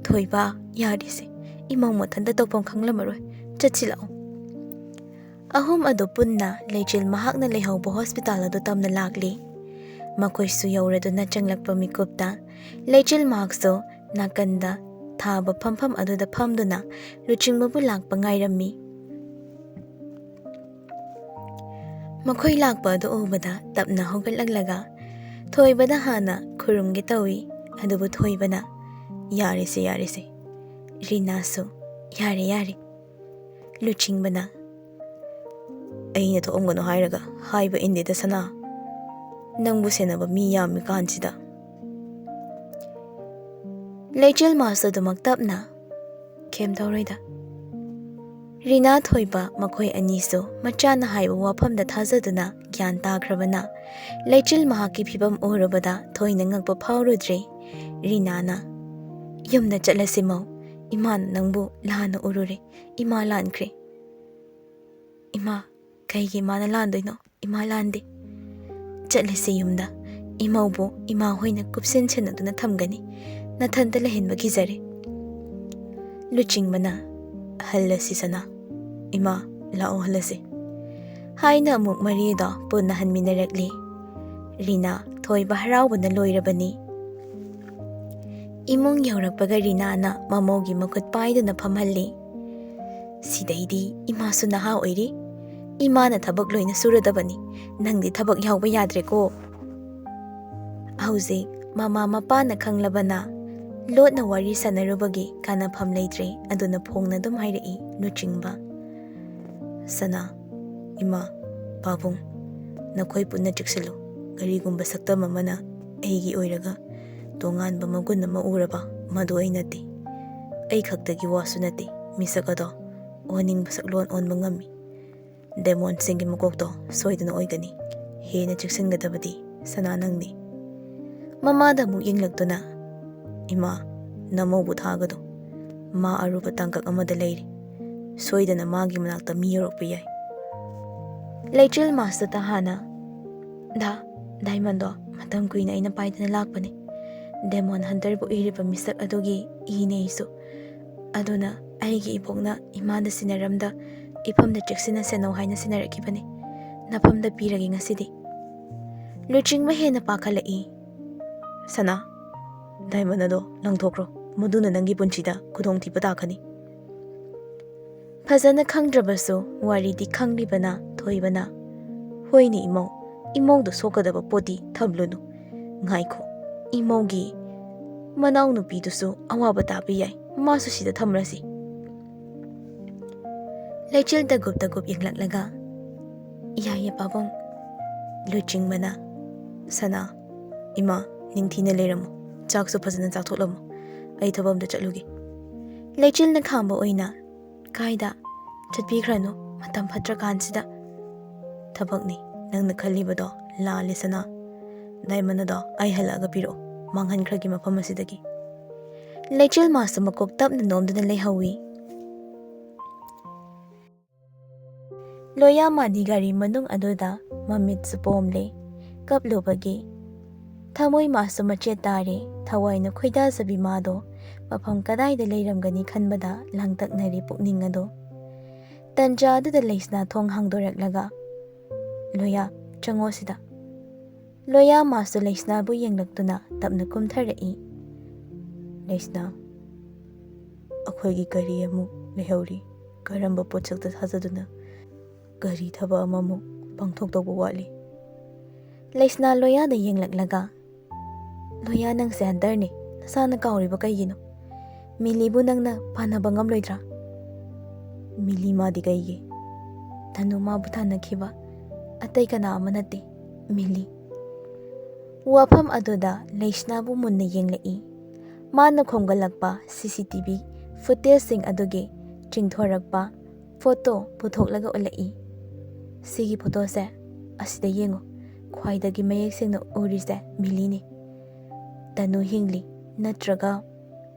"ꯊꯣꯏꯕ, ꯌꯥꯔꯦꯁꯦ, ꯏꯃꯧ ꯃꯊꯟꯇ ꯇꯧꯐꯝ ꯈꯪꯂꯝꯃꯔꯣꯏ꯫ ꯆꯠꯁꯤ ꯂꯥꯛꯑꯣ"꯫ ꯑꯍꯨꯝ ꯑꯗꯨ ꯄꯨꯟꯅ ꯂꯩꯆꯤꯜ ꯃꯍꯥꯛꯅ ꯂꯩꯍꯧꯕ ꯍꯣꯁꯄꯤꯇꯥꯜ ꯑꯗꯨ ꯇꯝꯅ ꯂꯥꯛꯂꯤ꯫ ꯃꯈꯣꯏꯁꯨ ꯌꯧꯔꯗꯨꯅ ꯆꯪꯂꯛꯄ ꯃꯤꯀꯨꯞꯇ ꯂꯩꯆꯤꯜ ꯃꯍꯥꯛꯁꯨ ꯅꯥꯀꯟꯗ ꯊꯥꯕ ꯐꯝꯐꯝ ꯑꯗꯨꯗ ꯐꯝꯗꯨꯅ ꯂꯨꯆꯤꯡꯕꯕꯨ ꯂꯥꯛꯄ ꯉꯥꯏꯔꯝꯃꯤ꯫ ꯃꯈꯣꯏ ꯂꯥꯛꯄ ꯑꯗꯨ ꯎꯕꯗ ꯇꯞꯅ ꯍꯧꯒꯠꯂꯛꯂꯒ ꯊꯣꯏꯕꯗ ꯍꯥꯟꯅ ꯈꯨꯔꯨꯝꯒꯦ ꯇꯧꯏ꯫ ꯑꯗꯨꯕꯨ ꯊꯣꯏꯕꯅ, "ꯌꯥꯔꯦꯁꯦ, ꯌꯥꯔꯦꯁꯦ"꯫ ꯔꯤꯅꯥꯁꯨ, "ꯌꯥꯔꯦ, ꯌꯥꯔꯦ"꯫ ꯂꯨꯆꯤꯡꯕꯅ, "ꯑꯩꯅ ꯊꯣꯛꯑꯝꯒꯅꯨ ꯍꯥꯏꯔꯒ ꯍꯥꯏꯕ ꯏꯟꯗꯦꯗ ꯁꯅꯥ꯫ ꯅꯪꯕꯨ ꯁꯦꯟꯅꯕ ꯃꯤ ꯌꯥꯝꯃꯤ ꯀꯥꯟꯁꯤꯗ"꯫ ꯂꯩꯆꯤꯜ ꯃꯥꯁꯨ ꯑꯗꯨꯃꯛ ꯇꯞꯅ, "ꯀꯩꯝ ꯇꯧꯔꯣꯏꯗ"꯫ ꯔꯤꯅꯥ ꯊꯣꯏꯕ ꯃꯈꯣꯏ ꯑꯅꯤꯁꯨ ꯃꯆꯥꯅ ꯍꯥꯏꯕ ꯋꯥꯐꯝꯗ ꯊꯥꯖꯗꯨꯅ ꯒ꯭ꯌꯥꯟ ꯇꯥꯈ꯭ꯔꯕꯅ ꯂꯩꯆꯤꯜ ꯃꯍꯥꯛꯀꯤ ꯐꯤꯕꯝ ꯎꯔꯨꯕꯗ ꯊꯣꯏꯅ ꯉꯛꯄ ꯐꯥꯎꯔꯨꯗ꯭ꯔꯦ꯫ ꯔꯤꯅꯥꯅ, "ꯌꯨꯝꯗ ꯆꯠꯂꯁꯤ ꯃꯧ, ꯏꯃꯥꯅ ꯅꯪꯕꯨ ꯂꯥꯟꯅ ꯎꯔꯨꯔꯦ, ꯏꯃꯥ ꯂꯥꯟꯈ꯭ꯔꯦ"꯫ "ꯏꯃꯥ, ꯀꯩꯒꯤ ꯏꯃꯥꯅ ꯂꯥꯟꯗꯣꯏꯅꯣ? ꯏꯃꯥ ꯂꯥꯟꯗꯦ꯫ ꯆꯠꯂꯁꯤ ꯌꯨꯝꯗ, ꯏꯃꯧꯕꯨ ꯏꯃꯥ ꯍꯣꯏꯅ ꯀꯨꯞꯁꯦꯟ ꯁꯦꯟꯅꯗꯨꯅ ꯊꯝꯒꯅꯤ, ꯅꯊꯟꯇ ꯂꯩꯍꯟꯕ ꯀꯤꯖꯔꯦ"꯫ ꯂꯨꯆꯤꯡꯕꯅ, "ꯍꯜꯂꯁꯤ ꯁꯅꯥ, ꯏꯃꯥ, ꯂꯥꯛꯑꯣ ꯍꯜꯂꯁꯤ" ꯍꯥꯏꯅ ꯑꯃꯨꯛ ꯃꯔꯤꯗꯣ ꯄꯨꯟꯅ ꯍꯟꯃꯤꯟꯅꯔꯛꯂꯤ꯫ ꯔꯤꯅꯥ ꯊꯣꯏꯕ ꯍꯔꯥꯎꯕꯅ ꯂꯣꯏꯔꯕꯅꯤ꯫ ꯏꯃꯨꯡ ꯌꯧꯔꯛꯄꯒ ꯔꯤꯅꯥꯅ ꯃꯃꯧꯒꯤ ꯃꯈꯨꯠ ꯄꯥꯏꯗꯨꯅ ꯐꯝꯍꯜꯂꯤ꯫ "ꯁꯤꯗꯩꯗꯤ ꯏꯃꯥꯁꯨ ꯅꯍꯥ ꯑꯣꯏꯔꯤ, ꯏꯃꯥꯅ ꯊꯕꯛ ꯂꯣꯏꯅ ꯁꯨꯔꯗꯕꯅꯤ, ꯅꯪꯗꯤ ꯊꯕꯛ ꯌꯥꯎꯕ ꯌꯥꯗ꯭ꯔꯦꯀꯣ"꯫ ꯍꯧꯖꯤꯛ ꯃꯃꯥ ꯃꯄꯥꯅ ꯈꯪꯂꯕꯅ ꯂꯣꯠꯅ ꯋꯥꯔꯤ ꯁꯥꯟꯅꯔꯨꯕꯒꯤ ꯀꯥꯟꯅꯐꯝ ꯂꯩꯇ꯭ꯔꯦ, ꯑꯗꯨꯅ ꯐꯣꯡꯅ ꯑꯗꯨꯝ ꯍꯥꯏꯔꯛꯏ ꯂꯨꯆꯤꯡꯕ꯫ "ꯁꯅꯥ, ꯏꯃꯥ, ꯄꯥꯕꯨꯡ, ꯅꯈꯣꯏ ꯄꯨꯟꯅ ꯆꯦꯛꯁꯤꯜꯂꯨ꯫ ꯀꯔꯤꯒꯨꯝꯕ ꯁꯛꯇꯝ ꯑꯃꯅ ꯑꯩꯒꯤ ꯑꯣꯏꯔꯒ ꯇꯣꯉꯥꯟꯕ ꯃꯒꯨꯟ ꯑꯃ ꯎꯔꯕ, ꯃꯗꯨ ꯑꯩ ꯅꯠꯇꯦ꯫ ꯑꯩ ꯈꯛꯇꯒꯤ ꯋꯥꯁꯨ ꯅꯠꯇꯦ, ꯃꯤꯁꯛ ꯑꯗꯣ ꯑꯣꯟꯅꯤꯡꯕ ꯁꯛꯂꯣꯟ ꯑꯣꯟꯕ ꯉꯝꯃꯤ꯫ ꯗꯦꯃꯣꯟꯁꯤꯡꯒꯤ ꯃꯀꯣꯛꯇꯣ ꯁꯣꯏꯗꯅ ꯑꯣꯏꯒꯅꯤ꯫ ꯍꯦꯟꯅ ꯆꯦꯛꯁꯤꯟꯒꯗꯕꯗꯤ ꯁꯅꯥ ꯅꯪꯅꯤ"꯫ ꯃꯃꯥꯗ ꯑꯃꯨꯛ ꯌꯦꯡꯂꯛꯇꯨꯅ, "ꯏꯃꯥ, ꯅꯃꯧꯕꯨ ꯊꯥꯒꯗꯣ꯫ ꯃꯥ ꯑꯔꯨꯕ ꯇꯥꯡꯀꯛ ꯑꯃꯗ ꯂꯩꯔꯤ꯫ ꯁꯣꯏꯗꯅ ꯃꯥꯒꯤ ꯃꯅꯥꯛꯇ ꯃꯤ ꯌꯧꯔꯛꯄ ꯌꯥꯏ꯫" ꯂꯩꯆꯤꯜ ꯃꯥꯁꯇꯔ ꯇꯍꯥꯅ, "ꯗꯥ, ꯗꯥꯏꯃꯟꯗꯣ ꯃꯇꯝ ꯀꯨꯏꯅ ꯑꯩꯅ ꯄꯥꯏꯗꯅ ꯂꯥꯛꯄꯅꯤ꯫ ꯗꯦꯃꯣꯟ ꯍꯟꯇꯔꯕꯨ ꯏꯔꯤꯕ ꯃꯤꯁꯛ ꯑꯗꯨꯒꯤ ꯏꯅꯦ ꯑꯩꯁꯨ꯫ ꯑꯗꯨꯅ ꯑꯩꯒꯤ ꯏꯕꯣꯛꯅ ꯏꯃꯥꯗ ꯁꯤꯟꯅꯔꯝꯗ ꯏꯐꯝꯗ ꯆꯦꯛꯁꯤꯟꯅ ꯁꯦꯟꯅꯧ ꯍꯥꯏꯅ ꯁꯤꯟꯅꯔꯛꯈꯤꯕꯅꯤ꯫ ꯅꯐꯝꯗ ꯄꯤꯔꯒꯦ ꯉꯁꯤꯗꯤ꯫" ꯂꯨꯆꯤꯡꯕ ꯍꯦꯟꯅ ꯄꯥꯈꯠꯂꯛꯏ꯫ "ꯁꯅꯥ, ꯗꯥꯏꯃꯟ ꯑꯗꯣ ꯂꯪꯊꯣꯛꯈ꯭ꯔꯣ꯫ ꯃꯗꯨꯅ ꯅꯪꯒꯤ ꯄꯨꯟꯁꯤꯗ ꯈꯨꯗꯣꯡꯊꯤꯕ ꯇꯥꯈꯅꯤ꯫" ꯐꯖꯅ ꯈꯪꯗ꯭ꯔꯕꯁꯨ ꯋꯥꯔꯤꯗꯤ ꯈꯪꯂꯤꯕꯅ ꯊꯣꯏꯕꯅ, "ꯍꯣꯏꯅꯦ ꯏꯃꯧ, ꯏꯃꯧꯗ ꯁꯣꯛꯀꯗꯕ ꯄꯣꯠꯇꯤ ꯊꯝꯂꯨꯅꯨ꯫ ꯉꯥꯏꯈꯣ, ꯏꯃꯧꯒꯤ ꯃꯅꯥꯎꯅꯨꯄꯤꯗꯨꯁꯨ ꯑꯋꯥꯕ ꯇꯥꯕ ꯌꯥꯏ, ꯃꯥꯁꯨ ꯁꯤꯗ ꯊꯝꯂꯁꯤ꯫" ꯂꯩꯆꯤꯜ ꯇꯒꯨꯞ ꯇꯒꯨꯞ ꯌꯦꯡꯂꯛꯂꯒ, "ꯌꯥꯏꯌꯦ ꯄꯥꯕꯨꯡ꯫" ꯂꯨꯆꯤꯡꯕꯅ, "ꯁꯅꯥ, ꯏꯃꯥ, ꯅꯤꯡꯊꯤꯅ ꯂꯩꯔꯝꯃꯨ꯫ ꯆꯥꯛꯁꯨ ꯐꯖꯅ ꯆꯥꯊꯣꯛꯂꯝꯃꯨ꯫ ꯑꯩ ꯊꯕꯛ ꯑꯝꯇ ꯆꯠꯂꯨꯒꯦ꯫" ꯂꯩꯆꯤꯜꯅ ꯈꯥꯝꯕ ꯑꯣꯏꯅ, "ꯀꯥꯏꯗ? ꯆꯠꯄꯤꯈ꯭ꯔꯅꯨ, ꯃꯇꯝ ꯐꯠꯇ꯭ꯔꯀꯥꯟꯁꯤꯗ꯫" "ꯊꯕꯛꯅꯤ, ꯅꯪꯅ ꯈꯜꯂꯤꯕꯗꯣ ꯂꯥꯜꯂꯦ ꯁꯅꯥ꯫ ꯗꯥꯏꯃꯟ ꯑꯗꯣ ꯑꯩ ꯍꯜꯂꯛꯑꯒ ꯄꯤꯔꯛꯑꯣ, ꯃꯥꯡꯍꯟꯈ꯭ꯔꯒꯦ ꯃꯐꯝ ꯑꯁꯤꯗꯒꯤ꯫" ꯂꯩꯆꯤꯜ ꯃꯥꯁꯨ ꯃꯀꯣꯛ ꯇꯞꯅ ꯅꯣꯝꯗꯨꯅ ꯂꯩꯍꯧꯏ꯫ ꯂꯣꯌꯥ ꯃꯥꯗꯤ ꯒꯥꯔꯤ ꯃꯅꯨꯡ ꯑꯗꯨꯗ ꯃꯃꯤꯠꯁꯨ ꯄꯣꯝꯂꯦ ꯀꯞꯂꯨꯕꯒꯤ꯫ ꯊꯃꯣꯏ ꯃꯥꯁꯨ ꯃꯆꯦꯠ ꯇꯥꯔꯦ, ꯊꯋꯥꯏꯅ ꯈꯣꯏꯗꯥꯖꯕꯤ ꯃꯥꯗꯣ ꯃꯐꯝ ꯀꯗꯥꯏꯗ ꯂꯩꯔꯝꯒꯅꯤ ꯈꯟꯕꯗ ꯂꯥꯡꯇꯛꯅꯔꯦ ꯄꯨꯛꯅꯤꯡ ꯑꯗꯣ꯫ ꯇꯟꯖꯥ ꯑꯗꯨꯗ ꯂꯩꯁꯅꯥ ꯊꯣꯡ ꯍꯥꯡꯗꯣꯔꯛꯂꯒ, "ꯂꯣꯌꯥ, ꯆꯪꯉꯣ ꯁꯤꯗ꯫" ꯂꯣꯌꯥ ꯃꯥꯁꯨ ꯂꯩꯁꯅꯥꯕꯨ ꯌꯦꯡꯂꯛꯇꯨꯅ ꯇꯞꯅ ꯀꯨꯝꯊꯔꯛꯏ꯫ "ꯂꯩꯁꯅꯥ, ꯑꯩꯈꯣꯏꯒꯤ ꯒꯥꯔꯤ ꯑꯃꯨꯛ ꯂꯩꯍꯧꯔꯤ꯫ ꯀꯔꯝꯕ ꯄꯣꯠꯁꯛꯇ ꯊꯥꯖꯗꯨꯅ ꯀꯔꯤ ꯊꯕꯛ ꯑꯃꯃꯨꯛ ꯄꯥꯡꯊꯣꯛꯇꯧꯕ ꯋꯥꯠꯂꯤ?" ꯂꯩꯁꯅꯥ ꯂꯣꯌꯥꯗ ꯌꯦꯡꯂꯛꯂꯒ, "ꯂꯣꯌꯥ, ꯅꯪꯁꯦ ꯍꯟꯇꯔꯅꯦ, ꯅꯁꯥꯅ ꯀꯥꯎꯔꯤꯕ ꯀꯩꯒꯤꯅꯣ? ꯃꯤꯂꯤꯕꯨ ꯅꯪꯅ ꯄꯥꯟꯅꯕ ꯉꯝꯂꯣꯏꯗ꯭ꯔꯥ?" "ꯃꯤꯂꯤ ꯃꯥꯗꯤ ꯀꯩꯒꯤ?" "ꯅꯅꯨ ꯃꯥꯕꯨ ꯇꯥꯟꯅꯈꯤꯕ ꯑꯇꯩ ꯀꯅꯥ ꯑꯃ ꯅꯠꯇꯦ, ꯃꯤꯂꯤ꯫" ꯋꯥꯐꯝ ꯑꯗꯨꯗ ꯂꯩꯁꯅꯥꯕꯨ ꯃꯨꯟꯅ ꯌꯦꯡꯂꯛꯏ꯫ ꯃꯥꯅ ꯈꯣꯝꯒꯠꯂꯛꯄ ꯁꯤ ꯁꯤ ꯇꯤ ꯚꯤ ꯐꯨꯇꯦꯖꯁꯤꯡ ꯑꯗꯨꯒꯤ ꯆꯤꯡꯊꯣꯔꯛꯄ ꯐꯣꯇꯣ ꯄꯨꯊꯣꯛꯂꯒ ꯎꯠꯂꯛꯏ꯫ "ꯁꯤꯒꯤ ꯐꯣꯇꯣꯁꯦ ꯑꯁꯤꯗ ꯌꯦꯡꯉꯨ꯫ ꯈ꯭ꯋꯥꯏꯗꯒꯤ ꯃꯌꯦꯛ ꯁꯦꯡꯅ ꯎꯔꯤꯁꯦ ꯃꯤꯂꯤꯅꯤ꯫ ꯇꯅꯨ ꯍꯤꯡꯂꯤ ꯅꯠꯇ꯭ꯔꯒ,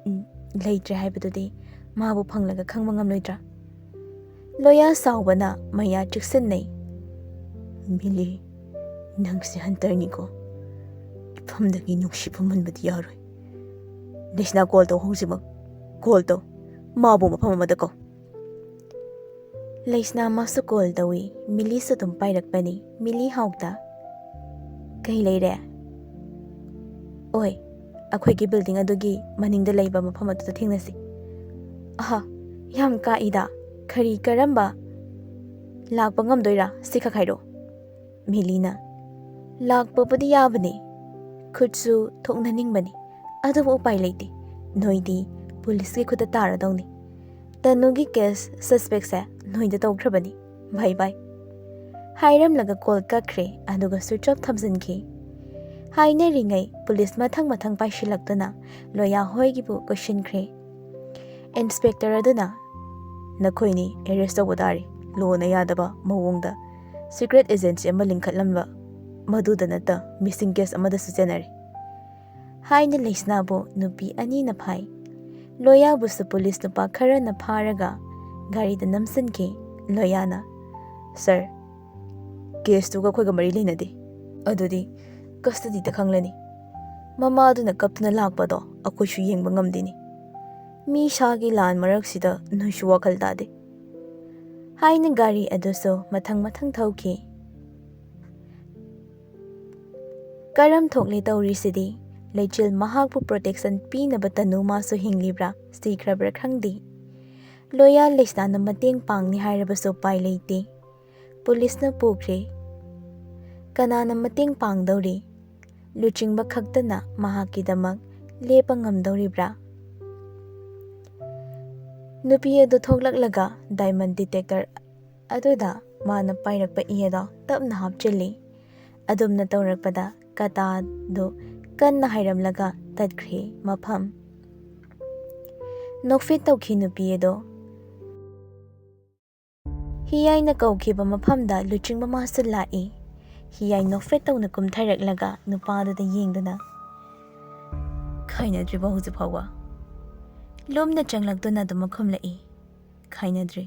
ꯎꯝ, ꯂꯩꯇ꯭ꯔꯦ ꯍꯥꯏꯕꯗꯨꯗꯤ ꯃꯥꯕꯨ ꯐꯪꯂꯒ ꯈꯪꯕ ꯉꯝꯂꯣꯏꯗ꯭ꯔꯥ? ꯂꯣꯌꯥ ꯁꯥꯎꯕꯅ ꯃꯌꯥ ꯆꯤꯛꯁꯤꯟꯅꯩ꯫ "ꯃꯤꯂꯤ, ꯅꯪꯁꯦ ꯍꯟꯇꯔꯅꯤꯀꯣ꯫ ꯏꯐꯝꯗꯒꯤ ꯅꯨꯡꯁꯤ ꯐꯝꯍꯟꯕꯗꯤ ꯌꯥꯔꯣꯏ꯫ ꯂꯩꯁꯅꯥ, ꯀꯣꯜ ꯇꯧ ꯍꯧꯖꯤꯛꯃꯛ꯫ ꯀꯣꯜ ꯇꯧ꯫ ꯃꯥꯕꯨ ꯃꯐꯝ ꯑꯃꯗ ꯀꯧ꯫" ꯂꯩꯁꯅꯥ ꯃꯥꯁꯨ ꯀꯣꯜ ꯇꯧꯏ꯫ ꯃꯤꯂꯤꯁꯨ ꯑꯗꯨꯝ ꯄꯥꯏꯔꯛꯄꯅꯤ꯫ ꯃꯤꯂꯤ ꯍꯥꯎꯇ, "ꯀꯩ ꯂꯩꯔꯦ?" "ꯑꯣꯏ, ꯑꯩꯈꯣꯏꯒꯤ ꯕꯤꯜꯗꯤꯡ ꯑꯗꯨꯒꯤ ꯃꯅꯤꯡꯗ ꯂꯩꯕ ꯃꯐꯝ ꯑꯗꯨꯗ ꯊꯦꯡꯅꯁꯤ꯫" "ꯑꯍ, ꯌꯥꯝ ꯀꯥꯛꯏꯗ꯫ ꯀꯔꯤ, ꯀꯔꯝꯕ? ꯂꯥꯛꯄ ꯉꯝꯗꯣꯏꯔꯥ? ꯁꯤꯈꯛ ꯍꯥꯏꯔꯛꯑꯣ꯫" ꯃꯤꯂꯤꯅ, "ꯂꯥꯛꯄꯕꯨꯗꯤ ꯌꯥꯕꯅꯤ, ꯈꯨꯠꯁꯨ ꯊꯣꯛꯅꯅꯤꯡꯕꯅꯤ, ꯑꯗꯨꯕꯨ ꯎꯄꯥꯏ ꯂꯩꯇꯦ꯫ ꯅꯣꯏꯗꯤ ꯄꯨꯂꯤꯁꯀꯤ ꯈꯨꯠꯇ ꯇꯥꯔꯗꯧꯅꯤ꯫ ꯇꯅꯨꯒꯤ ꯀꯦꯁ ꯁꯁꯄꯦꯛꯁꯦ ꯅꯣꯏꯗ ꯇꯧꯈ꯭ꯔꯕꯅꯤ꯫ ꯕꯥꯏ ꯕꯥꯏ꯫" ꯍꯥꯏꯔꯝꯂꯒ ꯀꯣꯜ ꯀꯛꯈ꯭ꯔꯦ, ꯑꯗꯨꯒ ꯁ꯭ꯋꯤꯆ ꯑꯣꯐ ꯊꯝꯖꯤꯟꯈꯤ꯫ ꯍꯥꯏꯅꯔꯤꯉꯩ ꯄꯨꯂꯤꯁ ꯃꯊꯪ ꯃꯊꯪ ꯄꯥꯏꯁꯤꯜꯂꯛꯇꯨꯅ ꯂꯣꯌꯥ ꯍꯣꯏꯒꯤꯕꯨ ꯀꯣꯏꯁꯤꯟꯈ꯭ꯔꯦ꯫ ꯏꯟꯁꯄꯦꯛꯇꯔ ꯑꯗꯨꯅ, "ꯅꯈꯣꯏꯅꯤ ꯑꯦꯔꯦꯁ ꯇꯧꯕ ꯇꯥꯔꯤ꯫ ꯂꯣꯅ ꯌꯥꯗꯕ ꯃꯑꯣꯡꯗ ꯁꯤꯀ꯭ꯔꯦꯠ ꯑꯦꯖꯦꯟꯁꯤ ꯑꯃ ꯂꯤꯡꯈꯠꯂꯝꯕ, ꯃꯗꯨꯗ ꯅꯠꯇ ꯃꯤꯁꯤꯡ ꯀꯦꯁ ꯑꯃꯗꯁꯨ ꯆꯦꯟꯅꯔꯤ" ꯍꯥꯏꯅ ꯂꯩꯁꯅꯥꯕꯨ ꯅꯨꯄꯤ ꯑꯅꯤꯅ ꯐꯥꯏ꯫ ꯂꯣꯌꯥꯕꯨꯁꯨ ꯄꯨꯂꯤꯁ ꯅꯨꯄꯥ ꯈꯔꯅ ꯐꯥꯔꯒ ꯒꯥꯔꯤꯗ ꯅꯝꯁꯤꯟꯈꯤ꯫ ꯂꯣꯌꯥꯅ, "ꯁꯥꯔ, ꯀꯦꯁꯇꯨꯒ ꯑꯩꯈꯣꯏꯒ ꯃꯔꯤ ꯂꯩꯅꯗꯦ꯫ ꯑꯗꯨꯗꯤ ꯀꯁꯇꯗꯤꯗ ꯈꯪꯂꯅꯤ꯫ ꯃꯃꯥꯗꯨꯅ ꯀꯞꯇꯨꯅ ꯂꯥꯛꯄꯗꯣ ꯑꯩꯈꯣꯏꯁꯨ ꯌꯦꯡꯕ ꯉꯝꯗꯦꯅꯦ꯫ ꯃꯤ ꯁꯥꯒꯤ ꯂꯥꯟ ꯃꯔꯛꯁꯤꯗ ꯅꯣꯏꯁꯨ ꯋꯥꯈꯜ ꯇꯥꯗꯦ" ꯍꯥꯏꯅ ꯒꯥꯔꯤ ꯑꯗꯨꯁꯨ ꯃꯊꯪ ꯃꯊꯪ ꯊꯧꯈꯤ꯫ ꯀꯔꯝ ꯊꯣꯛꯂꯦ ꯇꯧꯔꯤꯁꯤꯗꯤ? ꯂꯩꯆꯤꯜ ꯃꯍꯥꯛꯄꯨ ꯄ꯭ꯔꯣꯇꯦꯛꯁꯟ ꯄꯤꯅꯕ ꯇꯅꯨ ꯃꯥꯁꯨ ꯍꯤꯡꯂꯤꯕ꯭ꯔꯥ ꯁꯤꯈ꯭ꯔꯕ꯭ꯔꯥ ꯈꯪꯗꯦ꯫ ꯂꯣꯌꯥ ꯂꯩꯁꯅꯥꯅ ꯃꯇꯦꯡ ꯄꯥꯡꯅꯤ ꯍꯥꯏꯔꯕꯁꯨ ꯎꯄꯥꯏ ꯂꯩꯇꯦ꯫ ꯄꯨꯂꯤꯁꯅ ꯄꯨꯈ꯭ꯔꯦ꯫ ꯀꯅꯥꯅ ꯃꯇꯦꯡ ꯄꯥꯡꯗꯧꯔꯤ? ꯂꯨꯆꯤꯡꯕ ꯈꯛꯇꯅ ꯃꯍꯥꯛꯀꯤꯗꯃꯛ ꯂꯦꯞꯄ ꯉꯝꯗꯧꯔꯤꯕ꯭ꯔꯥ? ꯅꯨꯄꯤ ꯑꯗꯨ ꯊꯣꯛꯂꯛꯂꯒ ꯗꯥꯏꯃꯟ ꯗꯤꯇꯦꯛꯇꯔ ꯑꯗꯨꯗ ꯃꯥꯅ ꯄꯥꯏꯔꯛꯄ ꯏ ꯑꯗꯣ ꯇꯞꯅ ꯍꯥꯞꯆꯤꯜꯂꯤ꯫ ꯑꯗꯨꯝꯅ ꯇꯧꯔꯛꯄꯗ ꯀꯇꯥꯗꯨ ꯀꯟꯅ ꯍꯥꯏꯔꯝꯂꯒ ꯇꯠꯈ꯭ꯔꯦ ꯃꯐꯝ꯫ ꯅꯣꯛꯐꯦꯠ ꯇꯧꯈꯤ ꯅꯨꯄꯤ ꯑꯗꯣ꯫ ꯍꯤꯌꯥꯏꯅ ꯀꯧꯈꯤꯕ ꯃꯐꯝꯗ ꯂꯨꯆꯤꯡꯕ ꯃꯥꯁꯨ ꯂꯥꯛꯏ꯫ ꯍꯤꯌꯥꯏ ꯅꯣꯛꯐꯦꯠ ꯇꯧꯅ ꯀꯨꯝꯊꯔꯛꯂꯒ ꯅꯨꯄꯥꯗꯨꯗ ꯌꯦꯡꯗꯨꯅ, ꯈꯥꯏꯅꯗ꯭ꯔꯤꯕꯣ ꯍꯧꯖꯤꯛ ꯐꯥꯎꯕ? ꯂꯨꯝꯅ ꯆꯪꯂꯛꯇꯨꯅ ꯑꯗꯨꯃꯛ ꯈꯨꯝꯂꯛꯏ, "ꯈꯥꯏꯅꯗ꯭ꯔꯤ꯫"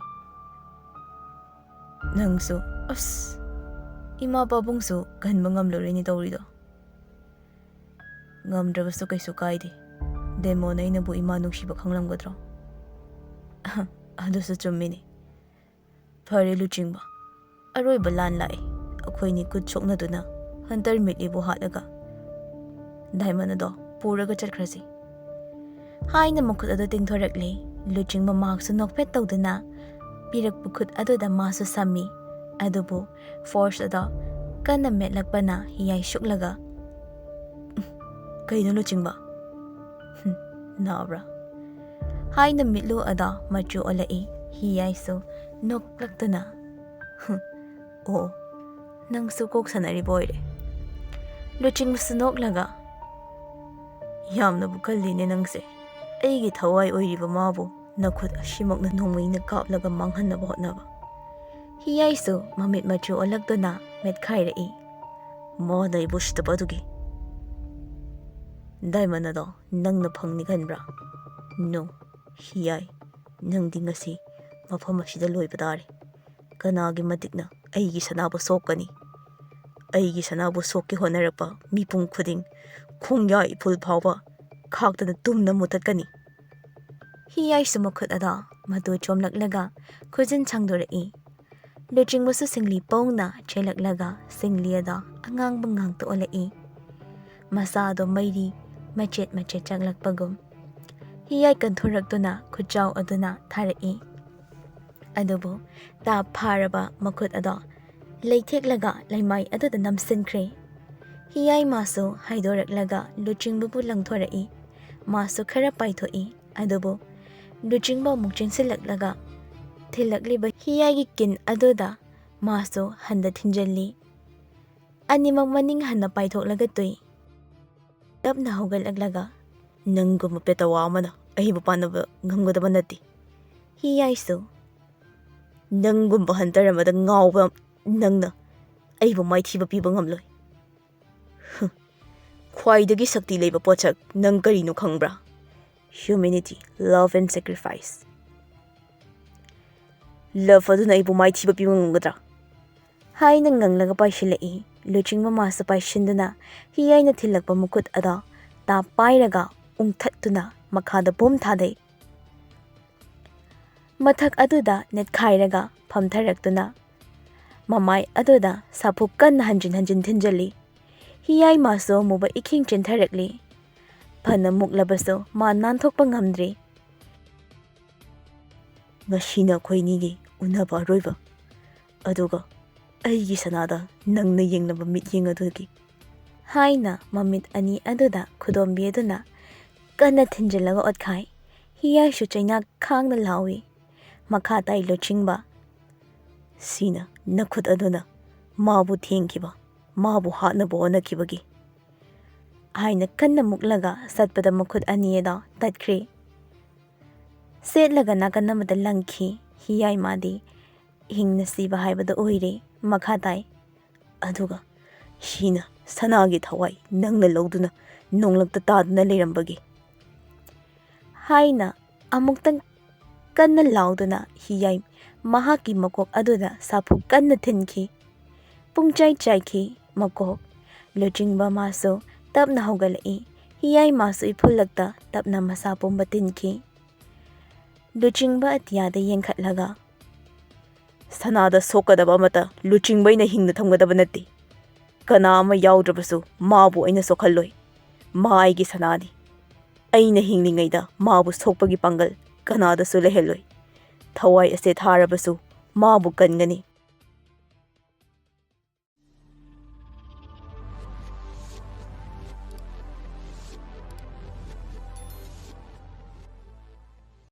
"ꯅꯪꯁꯨ, ꯑꯁ, ꯏꯃꯥ ꯄꯥꯕꯨꯡꯁꯨ ꯀꯟꯕ ꯉꯝꯂꯨꯔꯦꯅꯦ ꯇꯧꯔꯤꯗꯣ꯫" "ꯉꯝꯗ꯭ꯔꯕꯁꯨ ꯀꯩꯁꯨ ꯀꯥꯏꯗꯦ꯫ ꯗꯦꯃꯣꯟ ꯑꯩꯅꯕꯨ ꯏꯃꯥ ꯅꯨꯡꯁꯤꯕ ꯈꯪꯂꯝꯒꯗ꯭ꯔꯣ?" "ꯑꯗꯨꯁꯨ ꯆꯨꯝꯃꯤꯅꯦ꯫ ꯐꯔꯦ ꯂꯨꯆꯤꯡꯕ, ꯑꯔꯣꯏꯕ ꯂꯥꯟ ꯂꯥꯛꯑꯦ꯫ ꯑꯩꯈꯣꯏꯅꯤ ꯈꯨꯠ ꯁꯣꯛꯅꯗꯨꯅ ꯍꯟꯇꯔ ꯃꯤꯠꯂꯤꯕꯨ ꯍꯥꯠꯂꯒ ꯗꯥꯏꯃꯟ ꯑꯗꯣ ꯄꯨꯔꯒ ꯆꯠꯈ꯭ꯔꯁꯤ꯫" ꯍꯥꯏꯅ ꯃꯈꯨꯠ ꯑꯗꯨ ꯇꯤꯡꯊꯣꯔꯛꯂꯦ꯫ ꯂꯨꯆꯤꯡꯕ ꯃꯍꯥꯛꯁꯨ ꯅꯣꯛꯐꯦꯠ ꯇꯧꯗꯨꯅ ꯄꯤꯔꯛꯄ ꯈꯨꯠ ꯑꯗꯨꯗ ꯃꯥꯁꯨ ꯁꯝꯃꯤ꯫ ꯑꯗꯨꯕꯨ ꯐꯣꯔꯁ ꯑꯗꯣ ꯀꯟꯅ ꯃꯦꯠꯂꯛꯄꯅ ꯍꯤꯌꯥꯏ ꯁꯨꯛꯂꯒ, "ꯀꯩꯅꯣ ꯂꯨꯆꯤꯡꯕ? ꯍꯨꯝ, ꯅꯥꯕ꯭ꯔꯥ?" ꯍꯥꯏꯅ ꯃꯤꯠꯂꯨ ꯑꯗꯣ ꯃꯆꯨ ꯑꯣꯜꯂꯛꯏ꯫ ꯍꯤꯌꯥꯏꯁꯨ ꯅꯣꯛꯂꯛꯇꯨꯅ, "ꯍꯨꯝ, ꯑꯣ, ꯅꯪꯁꯨ ꯀꯣꯛ ꯁꯥꯟꯅꯔꯤꯕ ꯑꯣꯏꯔꯦ꯫" ꯂꯨꯆꯤꯡꯕꯁꯨ ꯅꯣꯛꯂꯒ, "ꯌꯥꯝꯅꯕꯨ ꯀꯜꯂꯤꯅꯦ ꯅꯪꯁꯦ꯫ ꯑꯩꯒꯤ ꯊꯋꯥꯏ ꯑꯣꯏꯔꯤꯕ ꯃꯥꯕꯨ ꯅꯈꯨꯠ ꯑꯁꯤꯃꯛꯅ ꯅꯣꯡꯃꯩꯅ ꯀꯥꯞꯂꯒ ꯃꯥꯡꯍꯟꯅꯕ ꯍꯣꯠꯅꯕ꯫" ꯍꯤꯌꯥꯏꯁꯨ ꯃꯃꯤꯠ ꯃꯆꯨ ꯑꯣꯜꯂꯛꯇꯨꯅ ꯃꯦꯠꯈꯥꯏꯔꯛꯏ꯫ "ꯃꯥꯅ ꯑꯩꯕꯨ ꯎꯁꯤꯠꯇꯕ ꯑꯗꯨꯒꯤ ꯗꯥꯏꯃꯟ ꯑꯗꯣ ꯅꯪꯅ ꯐꯪꯅꯤ ꯈꯟꯕ꯭ꯔꯥ? ꯅꯣ, ꯍꯤꯌꯥꯏ, ꯅꯪꯗꯤ ꯉꯁꯤ ꯃꯐꯝ ꯑꯁꯤꯗ ꯂꯣꯏꯕ ꯇꯥꯔꯦ꯫ ꯀꯅꯥꯒꯤ ꯃꯇꯤꯛꯅ ꯑꯩꯒꯤ ꯁꯅꯥꯕꯨ ꯁꯣꯛꯀꯅꯤ? ꯑꯩꯒꯤ ꯁꯅꯥꯕꯨ ꯁꯣꯛꯀꯦ ꯍꯣꯠꯅꯔꯛꯄ ꯃꯤꯄꯨꯝ ꯈꯨꯗꯤꯡ, ꯈꯣꯡꯌꯥ ꯏꯐꯨꯜ ꯐꯥꯎꯕ ꯈꯥꯛꯇꯅ ꯇꯨꯝꯅ ꯃꯨꯊꯠꯀꯅꯤ꯫" ꯍꯤꯌꯥꯏꯁꯨ ꯃꯈꯨꯠ ꯑꯗꯣ ꯃꯇꯨ ꯆꯣꯝꯂꯛꯂꯒ ꯈꯨꯖꯤꯟ ꯁꯥꯡꯗꯣꯔꯛꯏ꯫ ꯂꯨꯆꯤꯡꯕꯁꯨ ꯁꯤꯡꯂꯤ ꯄꯣꯡꯅ ꯆꯦꯜꯂꯛꯂꯒ ꯁꯤꯡꯂꯤ ꯑꯗꯣ ꯑꯉꯥꯡꯕ ꯉꯥꯛꯇ ꯑꯣꯜꯂꯛꯏ꯫ ꯃꯁꯥꯗꯣ ꯃꯩꯔꯤ ꯃꯆꯦꯠ ꯃꯆꯦꯠ ꯆꯥꯛꯂꯛꯄꯒꯨꯝ꯫ ꯍꯤꯌꯥꯏ ꯀꯟꯊꯣꯔꯛꯇꯨꯅ ꯈꯨꯠꯆꯥꯎ ꯑꯗꯨꯅ ꯊꯥꯔꯛꯏ꯫ ꯑꯗꯨꯕꯨ ꯇꯥꯞ ꯐꯥꯔꯕ ꯃꯈꯨꯠ ꯑꯗꯣ ꯂꯩꯊꯦꯛꯂꯒ ꯂꯩꯃꯥꯏ ꯑꯗꯨꯗ ꯅꯝꯁꯤꯟꯈ꯭ꯔꯦ꯫ ꯍꯤꯌꯥꯏ ꯃꯥꯁꯨ ꯍꯥꯏꯗꯣꯔꯛꯂꯒ ꯂꯨꯆꯤꯡꯕꯕꯨ ꯂꯪꯊꯣꯔꯛꯏ꯫ ꯃꯥꯁꯨ ꯈꯔ ꯄꯥꯏꯊꯣꯛꯏ꯫ ꯑꯗꯨꯕꯨ ꯂꯨꯆꯤꯡꯕ ꯑꯃꯨꯛ ꯆꯦꯟꯁꯤꯜꯂꯛꯂꯒ ꯊꯤꯜꯂꯛꯂꯤꯕ ꯍꯤꯌꯥꯏꯒꯤ ꯀꯤꯟ ꯑꯗꯨꯗ ꯃꯥꯁꯨ ꯍꯟꯗ ꯊꯤꯟꯖꯤꯜꯂꯤ꯫ ꯑꯅꯤꯃꯛ ꯃꯅꯤꯡ ꯍꯟꯅ ꯄꯥꯏꯊꯣꯛꯂꯒ ꯇꯨꯏ꯫ ꯇꯞꯅ ꯍꯧꯒꯠꯂꯛꯂꯒ, "ꯅꯪꯒꯨꯝꯕ ꯄꯦꯇꯋꯥ ꯑꯃꯅ ꯑꯩꯕꯨ ꯄꯥꯟꯅꯕ ꯉꯝꯒꯗꯕ ꯅꯠꯇꯦ꯫" ꯍꯤꯌꯥꯏꯁꯨ, "ꯅꯪꯒꯨꯝꯕ ꯍꯟꯇꯔ ꯑꯃꯗ ꯉꯥꯎꯕ ꯅꯪꯅ ꯑꯩꯕꯨ ꯃꯥꯏꯊꯤꯕ ꯄꯤꯕ ꯉꯝꯂꯣꯏ꯫" "ꯍꯨꯝ, ꯈ꯭ꯋꯥꯏꯗꯒꯤ ꯁꯛꯇꯤ ꯂꯩꯕ ꯄꯣꯠꯁꯛ ꯅꯪ ꯀꯔꯤꯅꯣ ꯈꯪꯕ꯭ꯔꯥ? Humanity, love and sacrifice. Love ꯑꯗꯨꯅ ꯑꯩꯕꯨ ꯃꯥꯏꯊꯤꯕ ꯄꯤꯕ ꯉꯝꯒꯗ꯭ꯔꯥ? ꯍꯥꯏꯅ ꯉꯪꯂꯒ ꯄꯥꯏꯁꯤꯜꯂꯛꯏ꯫ ꯂꯨꯆꯤꯡꯕ ꯃꯥꯁꯨ ꯄꯥꯏꯁꯤꯟꯗꯨꯅ ꯍꯤꯌꯥꯏꯅ ꯊꯤꯜꯂꯛꯄ ꯃꯈꯨꯠ ꯑꯗꯣ ꯇꯥ ꯄꯥꯏꯔꯒ ꯎꯪꯊꯠꯇꯨꯅ ꯃꯈꯥꯗ ꯕꯨꯝ ꯊꯥꯗꯩ꯫ ꯃꯊꯛ ꯑꯗꯨꯗ ꯅꯦꯠꯈꯥꯏꯔꯒ ꯐꯝꯊꯔꯛꯇꯨꯅ ꯃꯃꯥꯏ ꯑꯗꯨꯗ ꯁꯥꯐꯨ ꯀꯟꯅ ꯍꯟꯖꯤꯟ ꯍꯟꯖꯤꯟ ꯊꯤꯟꯖꯜꯂꯤ꯫ ꯍꯤꯌꯥꯏ ꯃꯥꯁꯨ ꯑꯃꯨꯕ ꯏꯈꯤꯡ ꯆꯦꯟꯊꯔꯛꯂꯤ꯫ ꯐꯅ ꯃꯨꯛꯂꯕꯁꯨ ꯃꯥ ꯅꯥꯟꯊꯣꯛꯄ ꯉꯝꯗ꯭ꯔꯤ꯫ "ꯉꯁꯤꯅ ꯑꯩꯈꯣꯏꯅꯤꯒꯤ ꯎꯅꯕ ꯑꯔꯣꯏꯕ, ꯑꯗꯨꯒ ꯑꯩꯒꯤ ꯁꯅꯥꯗ ꯅꯪꯅ ꯌꯦꯡꯂꯕ ꯃꯤꯠꯌꯦꯡ ꯑꯗꯨꯒꯤ," ꯍꯥꯏꯅ ꯃꯃꯤꯠ ꯑꯅꯤ ꯑꯗꯨꯗ ꯈꯨꯗꯣꯝꯕꯤ ꯑꯗꯨꯅ ꯀꯟꯅ ꯊꯤꯟꯖꯤꯜꯂꯒ ꯑꯣꯠꯈꯥꯏ꯫ ꯍꯤꯌꯥꯏꯁꯨ ꯆꯩꯅꯥ ꯈꯥꯡꯅ ꯂꯥꯎꯏ꯫ ꯃꯈꯥ ꯇꯥꯏ ꯂꯨꯆꯤꯡꯕ, "ꯁꯤꯅ ꯅꯈꯨꯠ ꯑꯗꯨꯅ ꯃꯥꯕꯨ ꯊꯦꯡꯈꯤꯕ, ꯃꯥꯕꯨ ꯍꯥꯠꯅꯕ ꯍꯣꯠꯅꯈꯤꯕꯒꯤ," ꯍꯥꯏꯅ ꯀꯟꯅ ꯃꯨꯛꯂꯒ ꯆꯠꯄꯗ ꯃꯈꯨꯠ ꯑꯅꯤ ꯑꯗꯣ ꯇꯠꯈ꯭ꯔꯦ꯫ ꯁꯦꯠꯂꯒ ꯅꯥꯀꯟ ꯑꯃꯗ ꯂꯪꯈꯤ꯫ ꯍꯤꯌꯥꯏ ꯃꯥꯗꯤ ꯍꯤꯡꯅ ꯁꯤꯕ ꯍꯥꯏꯕꯗꯨ ꯑꯣꯏꯔꯦ꯫ ꯃꯈꯥ ꯇꯥꯏ, "ꯑꯗꯨꯒ ꯁꯤꯅ ꯁꯅꯥꯒꯤ ꯊꯋꯥꯏ ꯅꯪꯅ ꯂꯧꯗꯨꯅ ꯅꯣꯡꯂꯛꯇ ꯇꯥꯗꯨꯅ ꯂꯩꯔꯝꯕꯒꯤ," ꯍꯥꯏꯅ ꯑꯃꯨꯛꯇꯪ ꯀꯟꯅ ꯂꯥꯎꯗꯨꯅ ꯍꯤꯌꯥꯏ ꯃꯍꯥꯛꯀꯤ ꯃꯀꯣꯛ ꯑꯗꯨꯗ ꯁꯥꯐꯨ ꯀꯟꯅ ꯊꯤꯟꯈꯤ꯫ ꯄꯨꯡꯆꯥꯏ ꯆꯥꯏꯈꯤ ꯃꯀꯣꯛ꯫ ꯂꯨꯆꯤꯡꯕ ꯃꯥꯁꯨ ꯇꯞꯅ ꯍꯧꯒꯠꯂꯛꯏ꯫ ꯍꯤꯌꯥꯏ ꯃꯥꯁꯨ ꯏꯐꯨꯜꯂꯛꯇ ꯇꯞꯅ ꯃꯁꯥ ꯄꯨꯝꯕ ꯇꯤꯟꯈꯤ꯫ ꯂꯨꯆꯤꯡꯕ ꯑꯇꯤꯌꯥꯗ ꯌꯦꯡꯈꯠꯂꯒ, "ꯁꯅꯥꯗ ꯁꯣꯛꯀꯗꯕ ꯑꯃꯠꯇ ꯂꯨꯆꯤꯡꯕ ꯑꯩꯅ ꯍꯤꯡꯅ ꯊꯝꯒꯗꯕ ꯅꯠꯇꯦ꯫ ꯀꯅꯥ ꯑꯃ ꯌꯥꯎꯗ꯭ꯔꯕꯁꯨ ꯃꯥꯕꯨ ꯑꯩꯅ ꯁꯣꯛꯍꯜꯂꯣꯏ꯫ ꯃꯥ ꯑꯩꯒꯤ ꯁꯅꯥꯅꯤ꯫ ꯑꯩꯅ ꯍꯤꯡꯂꯤꯉꯩꯗ ꯃꯥꯕꯨ ꯁꯣꯛꯄꯒꯤ ꯄꯥꯡꯒꯜ ꯀꯅꯥꯗꯁꯨ ꯂꯩꯍꯜꯂꯣꯏ꯫ ꯊꯋꯥꯏ ꯑꯁꯦ ꯊꯥꯔꯕꯁꯨ ꯃꯥꯕꯨ ꯀꯟꯒꯅꯤ꯫